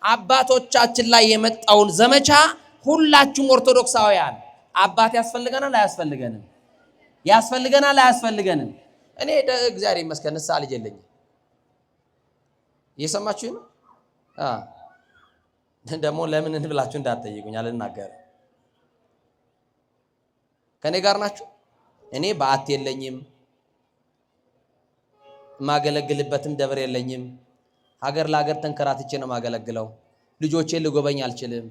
Speaker 1: አባቶቻችን ላይ የመጣውን ዘመቻ ሁላችሁም ኦርቶዶክሳውያን አባት ያስፈልገናል አያስፈልገንም? ያስፈልገናል አያስፈልገንም? እኔ እግዚአብሔር ይመስገን ንስሐ ልጅ የለኝም። እየሰማችሁ ነው። ደግሞ ለምን እንብላችሁ እንዳትጠይቁኝ አልናገርም። ከኔ ጋር ናችሁ። እኔ በዓት የለኝም፣ የማገለግልበትም ደብር የለኝም። ሀገር ለሀገር ተንከራትቼ ነው የማገለግለው። ልጆቼን ልጎበኝ አልችልም።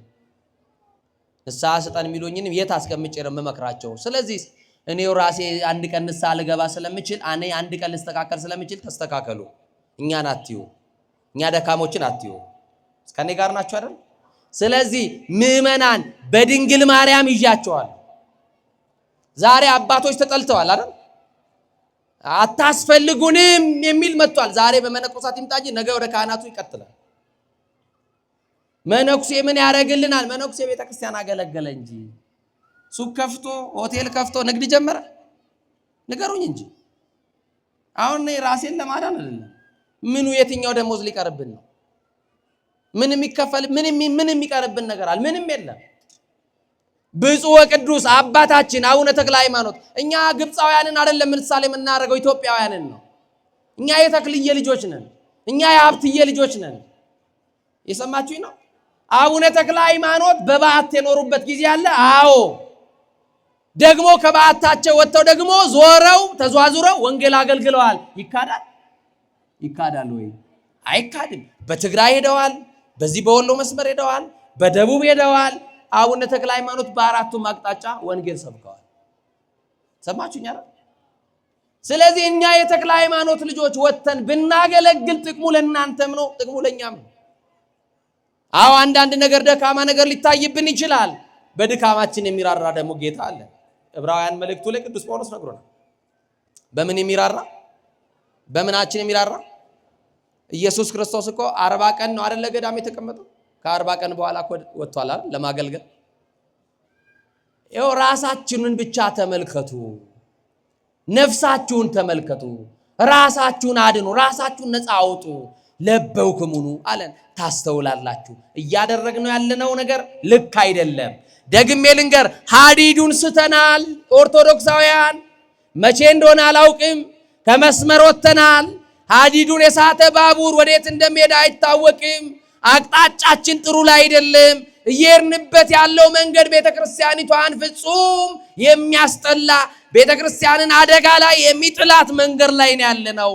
Speaker 1: ንስሐ ስጠን የሚሉኝንም የት አስቀምጬ ነው የምመክራቸው? ስለዚህ እኔው ራሴ አንድ ቀን ንስሐ ልገባ ስለምችል፣ እኔ አንድ ቀን ልስተካከል ስለምችል ተስተካከሉ። እኛን አትዩ፣ እኛ ደካሞችን አትዩ። ከኔ ጋር ናችሁ አይደል? ስለዚህ ምዕመናን በድንግል ማርያም ይዣቸዋል። ዛሬ አባቶች ተጠልተዋል አይደል? አታስፈልጉንም የሚል መጥቷል። ዛሬ በመነኮሳት ይምጣ እንጂ ነገ ወደ ካህናቱ ይቀጥላል። መነኩሴ ምን ያደርግልናል? መነኩሴ ቤተክርስቲያን አገለገለ እንጂ ሱቅ ከፍቶ ሆቴል ከፍቶ ንግድ ጀመረ? ንገሩኝ እንጂ አሁን እኔ ራሴን ለማዳን አይደለም። ምኑ የትኛው ደሞዝ ሊቀርብን ነው? ምን የሚከፈል ምን የሚቀርብን ነገር አለ? ምንም የለም። ብፁዕ ወቅዱስ አባታችን አቡነ ተክለ ሃይማኖት እኛ ግብፃውያንን አይደለም ምሳሌ የምናደርገው ኢትዮጵያውያንን ነው። እኛ የተክልዬ ልጆች ነን። እኛ የሀብትዬ ልጆች ነን። የሰማችሁኝ ነው። አቡነ ተክለ ሃይማኖት በበዓት የኖሩበት ጊዜ አለ። አዎ፣ ደግሞ ከበዓታቸው ወጥተው ደግሞ ዞረው ተዟዙረው ወንጌል አገልግለዋል። ይካዳል? ይካዳል ወይ? አይካድም። በትግራይ ሄደዋል። በዚህ በወሎ መስመር ሄደዋል። በደቡብ ሄደዋል። አቡነ ተክለ ሃይማኖት በአራቱም አቅጣጫ ወንጌል ሰብከዋል። ሰማችሁኝ አይደል? ስለዚህ እኛ የተክለ ሃይማኖት ልጆች ወጥተን ብናገለግል ጥቅሙ ለእናንተም ነው፣ ጥቅሙ ለእኛም ነው። አዎ፣ አንዳንድ ነገር ደካማ ነገር ሊታይብን ይችላል። በድካማችን የሚራራ ደግሞ ጌታ አለ። ዕብራውያን መልእክቱ ላይ ቅዱስ ጳውሎስ ነግሮናል። በምን የሚራራ? በምናችን የሚራራ? ኢየሱስ ክርስቶስ እኮ 40 ቀን ነው አይደለ ገዳም የተቀመጠው? ከ40 ቀን በኋላ እኮ ወጥቷል አይደል ለማገልገል። ይኸው ራሳችንን ብቻ ተመልከቱ፣ ነፍሳችሁን ተመልከቱ፣ ራሳችሁን አድኑ፣ ራሳችሁን ነፃ አውጡ። ለበውክሙኑ አለን። ታስተውላላችሁ። እያደረግነው ያለነው ነገር ልክ አይደለም። ደግሜ ልንገር፣ ሀዲዱን ስተናል። ኦርቶዶክሳውያን መቼ እንደሆነ አላውቅም፣ ከመስመር ወጥተናል። ሀዲዱን የሳተ ባቡር ወዴት እንደሚሄድ አይታወቅም። አቅጣጫችን ጥሩ ላይ አይደለም። እየሄድንበት ያለው መንገድ ቤተክርስቲያኒቷን ፍጹም የሚያስጠላ፣ ቤተክርስቲያንን አደጋ ላይ የሚጥላት መንገድ ላይ ነው ያለነው።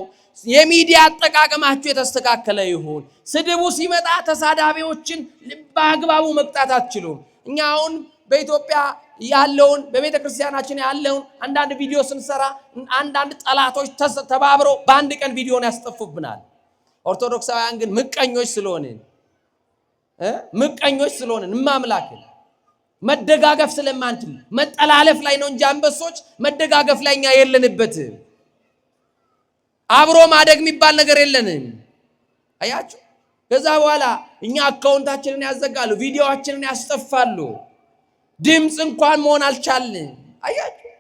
Speaker 1: የሚዲያ አጠቃቀማችሁ የተስተካከለ ይሁን። ስድቡ ሲመጣ ተሳዳቢዎችን በአግባቡ መቅጣት አትችሉም። እኛ አሁን በኢትዮጵያ ያለውን፣ በቤተ ክርስቲያናችን ያለውን አንዳንድ ቪዲዮ ስንሰራ አንዳንድ ጠላቶች ተባብረው በአንድ ቀን ቪዲዮን ያስጠፉብናል። ኦርቶዶክሳውያን ግን ምቀኞች ስለሆንን እማምላክን መደጋገፍ ስለማንችል መጠላለፍ ላይ ነው እንጂ አንበሶች መደጋገፍ ላይ እኛ የለንበትም። አብሮ ማደግ የሚባል ነገር የለንም። አያችሁ። ከዛ በኋላ እኛ account ኣችንን ያዘጋሉ፣ ቪዲዮአችንን ያስጠፋሉ። ድምፅ እንኳን መሆን አልቻልንም። አያችሁ።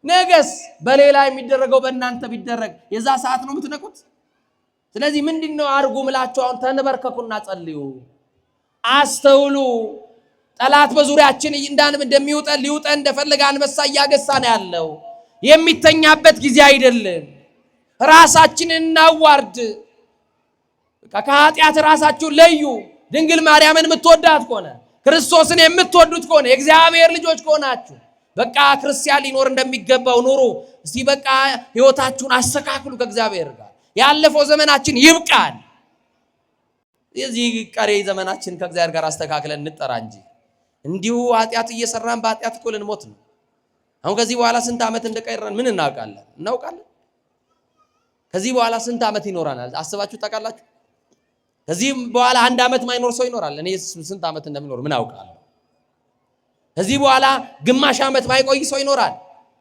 Speaker 1: ነገስ በሌላ የሚደረገው በእናንተ ቢደረግ የዛ ሰዓት ነው የምትነቁት። ስለዚህ ምንድን ነው አድርጉ ምላችሁ? አሁን ተንበርከኩና ጸልዩ፣ አስተውሉ። ጠላት በዙሪያችን እንዳንም እንደሚውጠን ሊውጠን እንደፈለገ አንበሳ እያገሳ ነው ያለው። የሚተኛበት ጊዜ አይደለም። ራሳችንን እናዋርድ። ከኃጢአት ራሳችሁን ለዩ። ድንግል ማርያምን የምትወዳት ከሆነ፣ ክርስቶስን የምትወዱት ከሆነ፣ የእግዚአብሔር ልጆች ከሆናችሁ በቃ ክርስቲያን ሊኖር እንደሚገባው ኑሩ። እስቲ በቃ ሕይወታችሁን አስተካክሉ ከእግዚአብሔር ጋር። ያለፈው ዘመናችን ይብቃል። የዚህ ቀሪ ዘመናችን ከእግዚአብሔር ጋር አስተካክለን እንጠራ እንጂ እንዲሁ ኃጢአት እየሰራን በኃጢአት እኮ ልንሞት ነው። አሁን ከዚህ በኋላ ስንት ዓመት እንደቀረን ምን እናውቃለን? እናውቃለን። ከዚህ በኋላ ስንት ዓመት ይኖረናል? አስባችሁ ታውቃላችሁ? ከዚህ በኋላ አንድ ዓመት ማይኖር ሰው ይኖራል። እኔ ስንት ዓመት እንደምኖር ምን አውቃለሁ? ከዚህ በኋላ ግማሽ ዓመት ማይቆይ ሰው ይኖራል።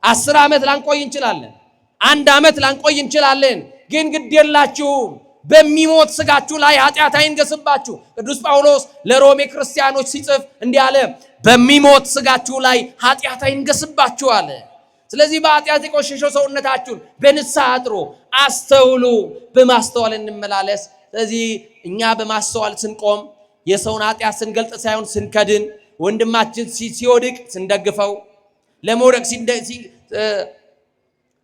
Speaker 1: 10 ዓመት ላንቆይ እንችላለን። አንድ ዓመት ላንቆይ እንችላለን። ግን ግድ የላችሁም፣ በሚሞት ስጋችሁ ላይ ኃጢአት አይንገስባችሁ። ቅዱስ ጳውሎስ ለሮሜ ክርስቲያኖች ሲጽፍ እንዲህ አለ፣ በሚሞት ስጋችሁ ላይ ኃጢአት አይንገስባችሁ አለ። ስለዚህ በኃጢአት የቆሸሸው ሰውነታችሁን በንስሐ አጥሩ፣ አስተውሉ፣ በማስተዋል እንመላለስ። ስለዚህ እኛ በማስተዋል ስንቆም፣ የሰውን ኃጢአት ስንገልጥ ሳይሆን ስንከድን፣ ወንድማችን ሲወድቅ ስንደግፈው፣ ለመውደቅ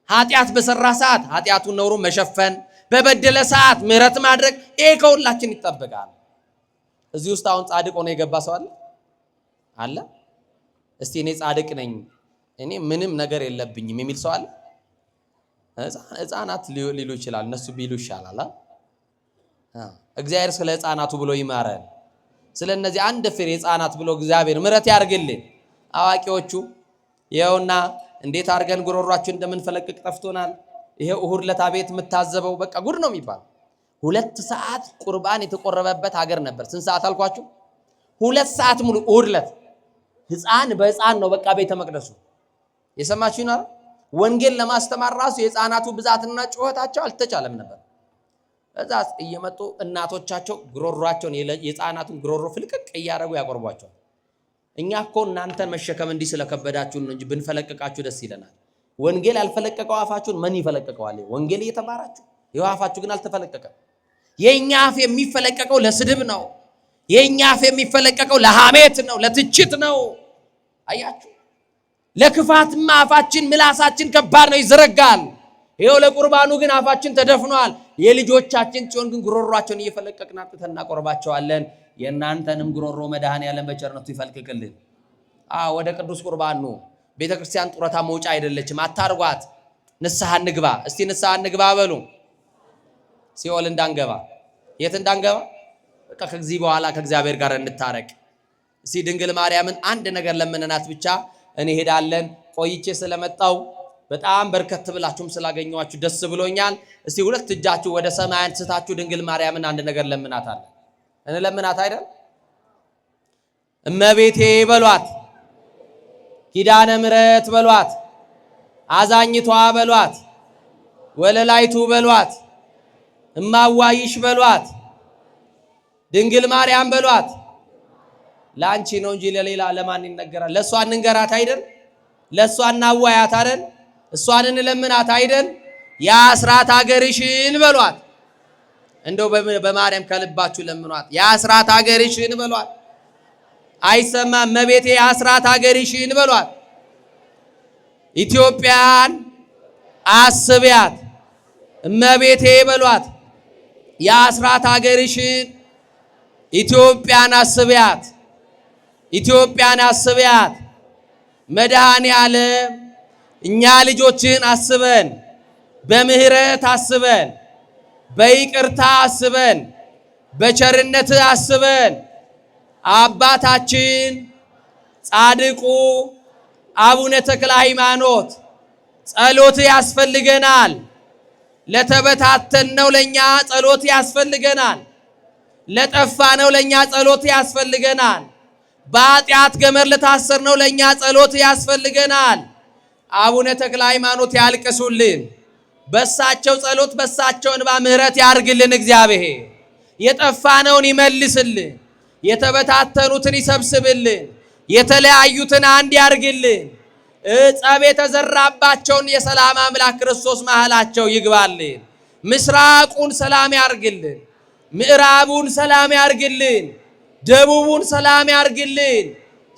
Speaker 1: ኃጢአት በሰራ ሰዓት ኃጢአቱን ነውሩ መሸፈን፣ በበደለ ሰዓት ምሕረት ማድረግ፣ ይሄ ከሁላችን ይጠበቃል። እዚህ ውስጥ አሁን ጻድቅ ሆኖ የገባ ሰው አለ? አለ? እስቲ እኔ ጻድቅ ነኝ፣ እኔ ምንም ነገር የለብኝም የሚል ሰው አለ? ሕፃናት ሊሉ ይችላል። እነሱ ቢሉ ይሻላል። እግዚአብሔር ስለ ሕፃናቱ ብሎ ይማረን። ስለ እነዚህ አንድ ፍሬ ሕፃናት ብሎ እግዚአብሔር ምሕረት ያርግልን። አዋቂዎቹ ይኸውና እንዴት አድርገን ጉሮሯችን እንደምንፈለቅቅ ጠፍቶናል። ይሄ እሁድ ለታ ቤት የምታዘበው በቃ ጉድ ነው የሚባለው። 2 ሰዓት ቁርባን የተቆረበበት ሀገር ነበር። ስንት ሰዓት አልኳችሁ? 2 ሰዓት ሙሉ እሑድ ዕለት ሕፃን በሕፃን ነው በቃ ቤተ መቅደሱ። የሰማችሁ ይኖራል። ወንጌል ለማስተማር ራሱ የሕፃናቱ ብዛትና ጩኸታቸው አልተቻለም ነበር። እዛ እየመጡ እናቶቻቸው ግሮሯቸውን፣ የሕፃናቱን ግሮሮ ፍልቅቅ እያደረጉ ያቆርቧቸዋል። እኛ እኮ እናንተን መሸከም እንዲህ ስለከበዳችሁ ነው እንጂ ብንፈለቅቃችሁ ደስ ይለናል። ወንጌል ያልፈለቀቀው አፋችሁን ማን ይፈለቅቀዋል? ወንጌል እየተማራችሁ ይኸው አፋችሁ ግን አልተፈለቀቀም። የእኛ አፍ የሚፈለቀቀው ለስድብ ነው። የእኛ አፍ የሚፈለቀቀው ለሐሜት ነው፣ ለትችት ነው። አያችሁ፣ ለክፋትማ አፋችን ምላሳችን ከባድ ነው፣ ይዘረጋል። ይኸው ለቁርባኑ ግን አፋችን ተደፍኗል። የልጆቻችን ሲሆን ግን ጉሮሯቸውን እየፈለቀቅን አምጥተን እናቆርባቸዋለን። የእናንተንም ጉሮሮ መድኃኔዓለም በቸርነቱ ይፈልቅቅልን። አዎ፣ ወደ ቅዱስ ቁርባን ኑ። ቤተ ክርስቲያን ጡረታ መውጫ አይደለችም። አታርጓት። ንስሐ እንግባ። እስቲ ንስሐ እንግባ በሉ። ሲኦል እንዳንገባ፣ የት እንዳንገባ? በቃ ከዚህ በኋላ ከእግዚአብሔር ጋር እንታረቅ። እስቲ ድንግል ማርያምን አንድ ነገር ለምንናት ብቻ እንሄዳለን። ቆይቼ ስለመጣው በጣም በርከት ብላችሁም ስላገኘኋችሁ ደስ ብሎኛል። እስቲ ሁለት እጃችሁ ወደ ሰማይ አንስታችሁ ድንግል ማርያምን አንድ ነገር ለምናታለን። እንለምናት አይደል? እመቤቴ በሏት፣ ኪዳነ ምሕረት በሏት፣ አዛኝቷ በሏት፣ ወለላይቱ በሏት፣ እማዋይሽ በሏት፣ ድንግል ማርያም በሏት። ለአንቺ ነው እንጂ ለሌላ ለማን ይነገራል? ለእሷ እንንገራት አይደል? ለእሷ እናዋያት አይደል? እሷን እንለምናት አይደል? የአስራት ሀገርሽን በሏት። እንደው በማርያም ከልባችሁ ለምኗት። የአስራት ሀገርሽን በሏት። አይሰማም? እመቤቴ የአስራት ሀገርሽን በሏት። ኢትዮጵያን አስቢያት እመቤቴ በሏት። የአስራት ሀገርሽን ኢትዮጵያን አስቢያት፣ ኢትዮጵያን አስቢያት። መድኃኔ ዓለም እኛ ልጆችን አስበን፣ በምህረት አስበን፣ በይቅርታ አስበን፣ በቸርነት አስበን፣ አባታችን ጻድቁ አቡነ ተክለ ሃይማኖት ጸሎት ያስፈልገናል። ለተበታተንነው ለኛ ጸሎት ያስፈልገናል። ለጠፋነው ለኛ ጸሎት ያስፈልገናል። በኃጢአት ገመድ ለታሰርነው ለኛ ጸሎት ያስፈልገናል። አቡነ ተክለ ሃይማኖት ያልቅሱልን። በሳቸው ጸሎት በሳቸው እንባ ምሕረት ያርግልን እግዚአብሔር። የጠፋነውን ይመልስልን። የተበታተኑትን ይሰብስብልን። የተለያዩትን አንድ ያርግልን። ጸብ የተዘራባቸውን የሰላም አምላክ ክርስቶስ መሃላቸው ይግባልን። ምስራቁን ሰላም ያርግልን። ምዕራቡን ሰላም ያርግልን። ደቡቡን ሰላም ያርግልን።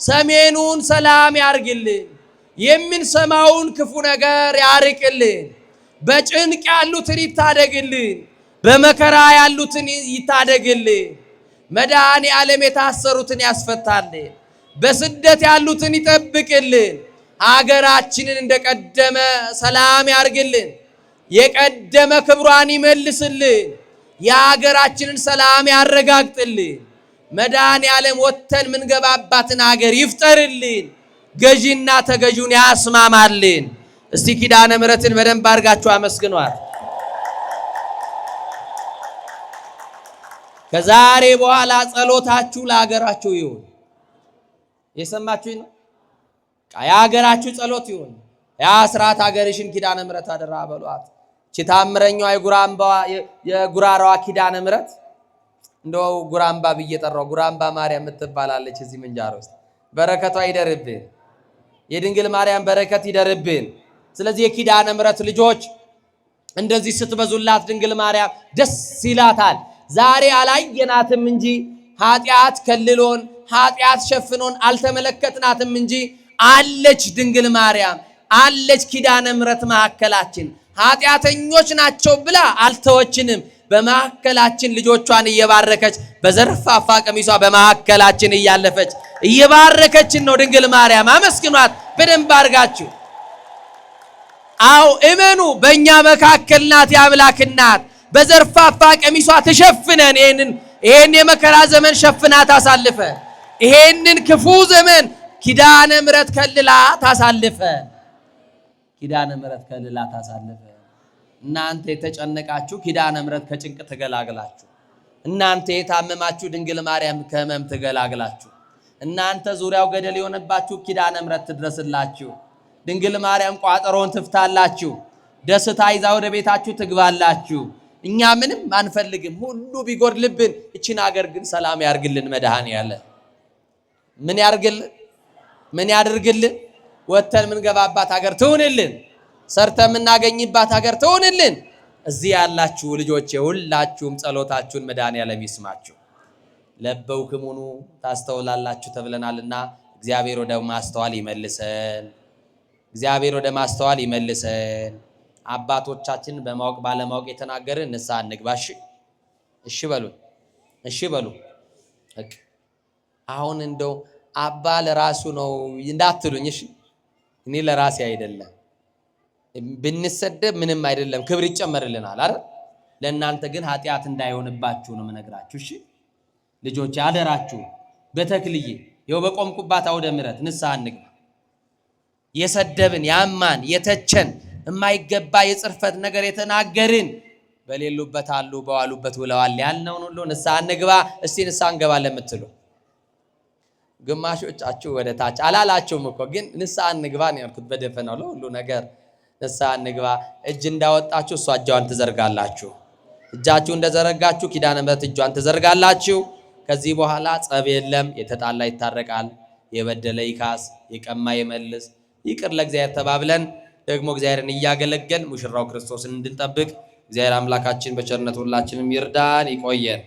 Speaker 1: ሰሜኑን ሰላም ያርግልን። የምንሰማውን ክፉ ነገር ያርቅልን። በጭንቅ ያሉትን ይታደግልን። በመከራ ያሉትን ይታደግልን። መድኃኔ ዓለም የታሰሩትን ያስፈታልን። በስደት ያሉትን ይጠብቅልን። ሀገራችንን እንደቀደመ ሰላም ያርግልን። የቀደመ ክብሯን ይመልስልን። የሀገራችንን ሰላም ያረጋግጥልን። መድኃኔ ዓለም ወጥተን ምንገባባትን ሀገር ይፍጠርልን። ገዢና ተገዢውን ያስማማልን። እስቲ ኪዳነ ምሕረትን በደንብ አድርጋችሁ አመስግኗት። ከዛሬ በኋላ ጸሎታችሁ ለሀገራችሁ ይሁን። የሰማችሁኝ ነው። የሀገራችሁ ጸሎት ይሁን። የአስራት ሀገርሽን ኪዳነ ምሕረት አደራ በሏት። እቺ ታምረኛዋ የጉራራዋ ኪዳነ ምሕረት፣ እንደው ጉራምባ ብዬ ጠራው። ጉራምባ ማርያም የምትባላለች እዚህ ምንጃር ውስጥ፣ በረከቷ ይደርብን። የድንግል ማርያም በረከት ይደርብን። ስለዚህ የኪዳነ ምሕረት ልጆች እንደዚህ ስትበዙላት ድንግል ማርያም ደስ ይላታል። ዛሬ አላየናትም እንጂ፣ ኃጢአት ከልሎን ኃጢአት ሸፍኖን አልተመለከትናትም እንጂ አለች ድንግል ማርያም፣ አለች ኪዳነ ምሕረት መካከላችን። ኃጢአተኞች ናቸው ብላ አልተወችንም። በመካከላችን ልጆቿን እየባረከች፣ በዘርፋፋ ቀሚሷ በመካከላችን እያለፈች እየባረከችን ነው። ድንግል ማርያም አመስግኗት በደንብ አድርጋችሁ። አዎ እመኑ፣ በእኛ መካከል ናት። የአምላክ እናት በዘርፋፋ ቀሚሷ ተሸፍነን ይሄን የመከራ ዘመን ሸፍና ታሳልፈ፣ ይሄንን ክፉ ዘመን ኪዳነ ምሕረት ከልላ ታሳልፈ፣ ኪዳነ ምሕረት ከልላ ታሳልፈ። እናንተ የተጨነቃችሁ ኪዳነ ምሕረት ከጭንቅ ትገላግላችሁ። እናንተ የታመማችሁ ድንግል ማርያም ከሕመም ትገላግላችሁ። እናንተ ዙሪያው ገደል የሆነባችሁ ኪዳነ ምሕረት ትድረስላችሁ። ድንግል ማርያም ቋጠሮን ትፍታላችሁ። ደስታ ይዛ ወደ ቤታችሁ ትግባላችሁ። እኛ ምንም አንፈልግም፣ ሁሉ ቢጎድልብን፣ እችን ሀገር ግን ሰላም ያርግልን መድኃኔዓለም። ምን ያርግልን? ምን ያድርግልን? ወጥተን ምንገባባት ሀገር ትሁንልን። ሰርተን የምናገኝባት ሀገር ትሁንልን። እዚህ ያላችሁ ልጆቼ ሁላችሁም ጸሎታችሁን መድኃኔዓለም ይስማችሁ። ለበውክሙኑ ታስተውላላችሁ ተብለናልና እግዚአብሔር ወደ ማስተዋል ይመልሰን። እግዚአብሔር ወደ ማስተዋል ይመልሰን። አባቶቻችን በማወቅ ባለማወቅ የተናገርን ንስሐ እንግባ። እሺ እሺ በሉ፣ እሺ በሉ። አሁን እንደው አባ ለራሱ ነው እንዳትሉኝ፣ እሺ እኔ ለራሴ አይደለም። ብንሰደብ ምንም አይደለም፣ ክብር ይጨመርልናል አይደል? ለእናንተ ግን ኃጢአት እንዳይሆንባችሁ ነው የምነግራችሁ። እሺ ልጆች አደራችሁ፣ በተክልዬ ይኸው በቆምኩባት አውደ ምሕረት ንስሐ እንግባ። የሰደብን ያማን የተቸን የማይገባ የጽርፈት ነገር የተናገርን በሌሉበት አሉ በዋሉበት ውለዋል ያልነውን ሁሉ ንስሐ እንግባ። እስቲ ንስሐ እንገባለን የምትሉ ግማሾቻችሁ ወደ ታች አላላችሁም እኮ ግን ንስሐ እንግባ ነው ያልኩት። በደፈናው ለሁሉ ነገር ንስሐ እንግባ። እጅ እንዳወጣችሁ እሷ እጇን ትዘርጋላችሁ። እጃችሁ እንደዘረጋችሁ ኪዳነ ምሕረት እጇን ትዘርጋላችሁ። ከዚህ በኋላ ጸብ የለም። የተጣላ ይታረቃል፣ የበደለ ይካስ፣ የቀማ ይመልስ። ይቅር ለእግዚአብሔር ተባብለን ደግሞ እግዚአብሔርን እያገለገል ሙሽራው ክርስቶስን እንድንጠብቅ እግዚአብሔር አምላካችን በቸርነቱ ሁላችንም ይርዳን። ይቆየን።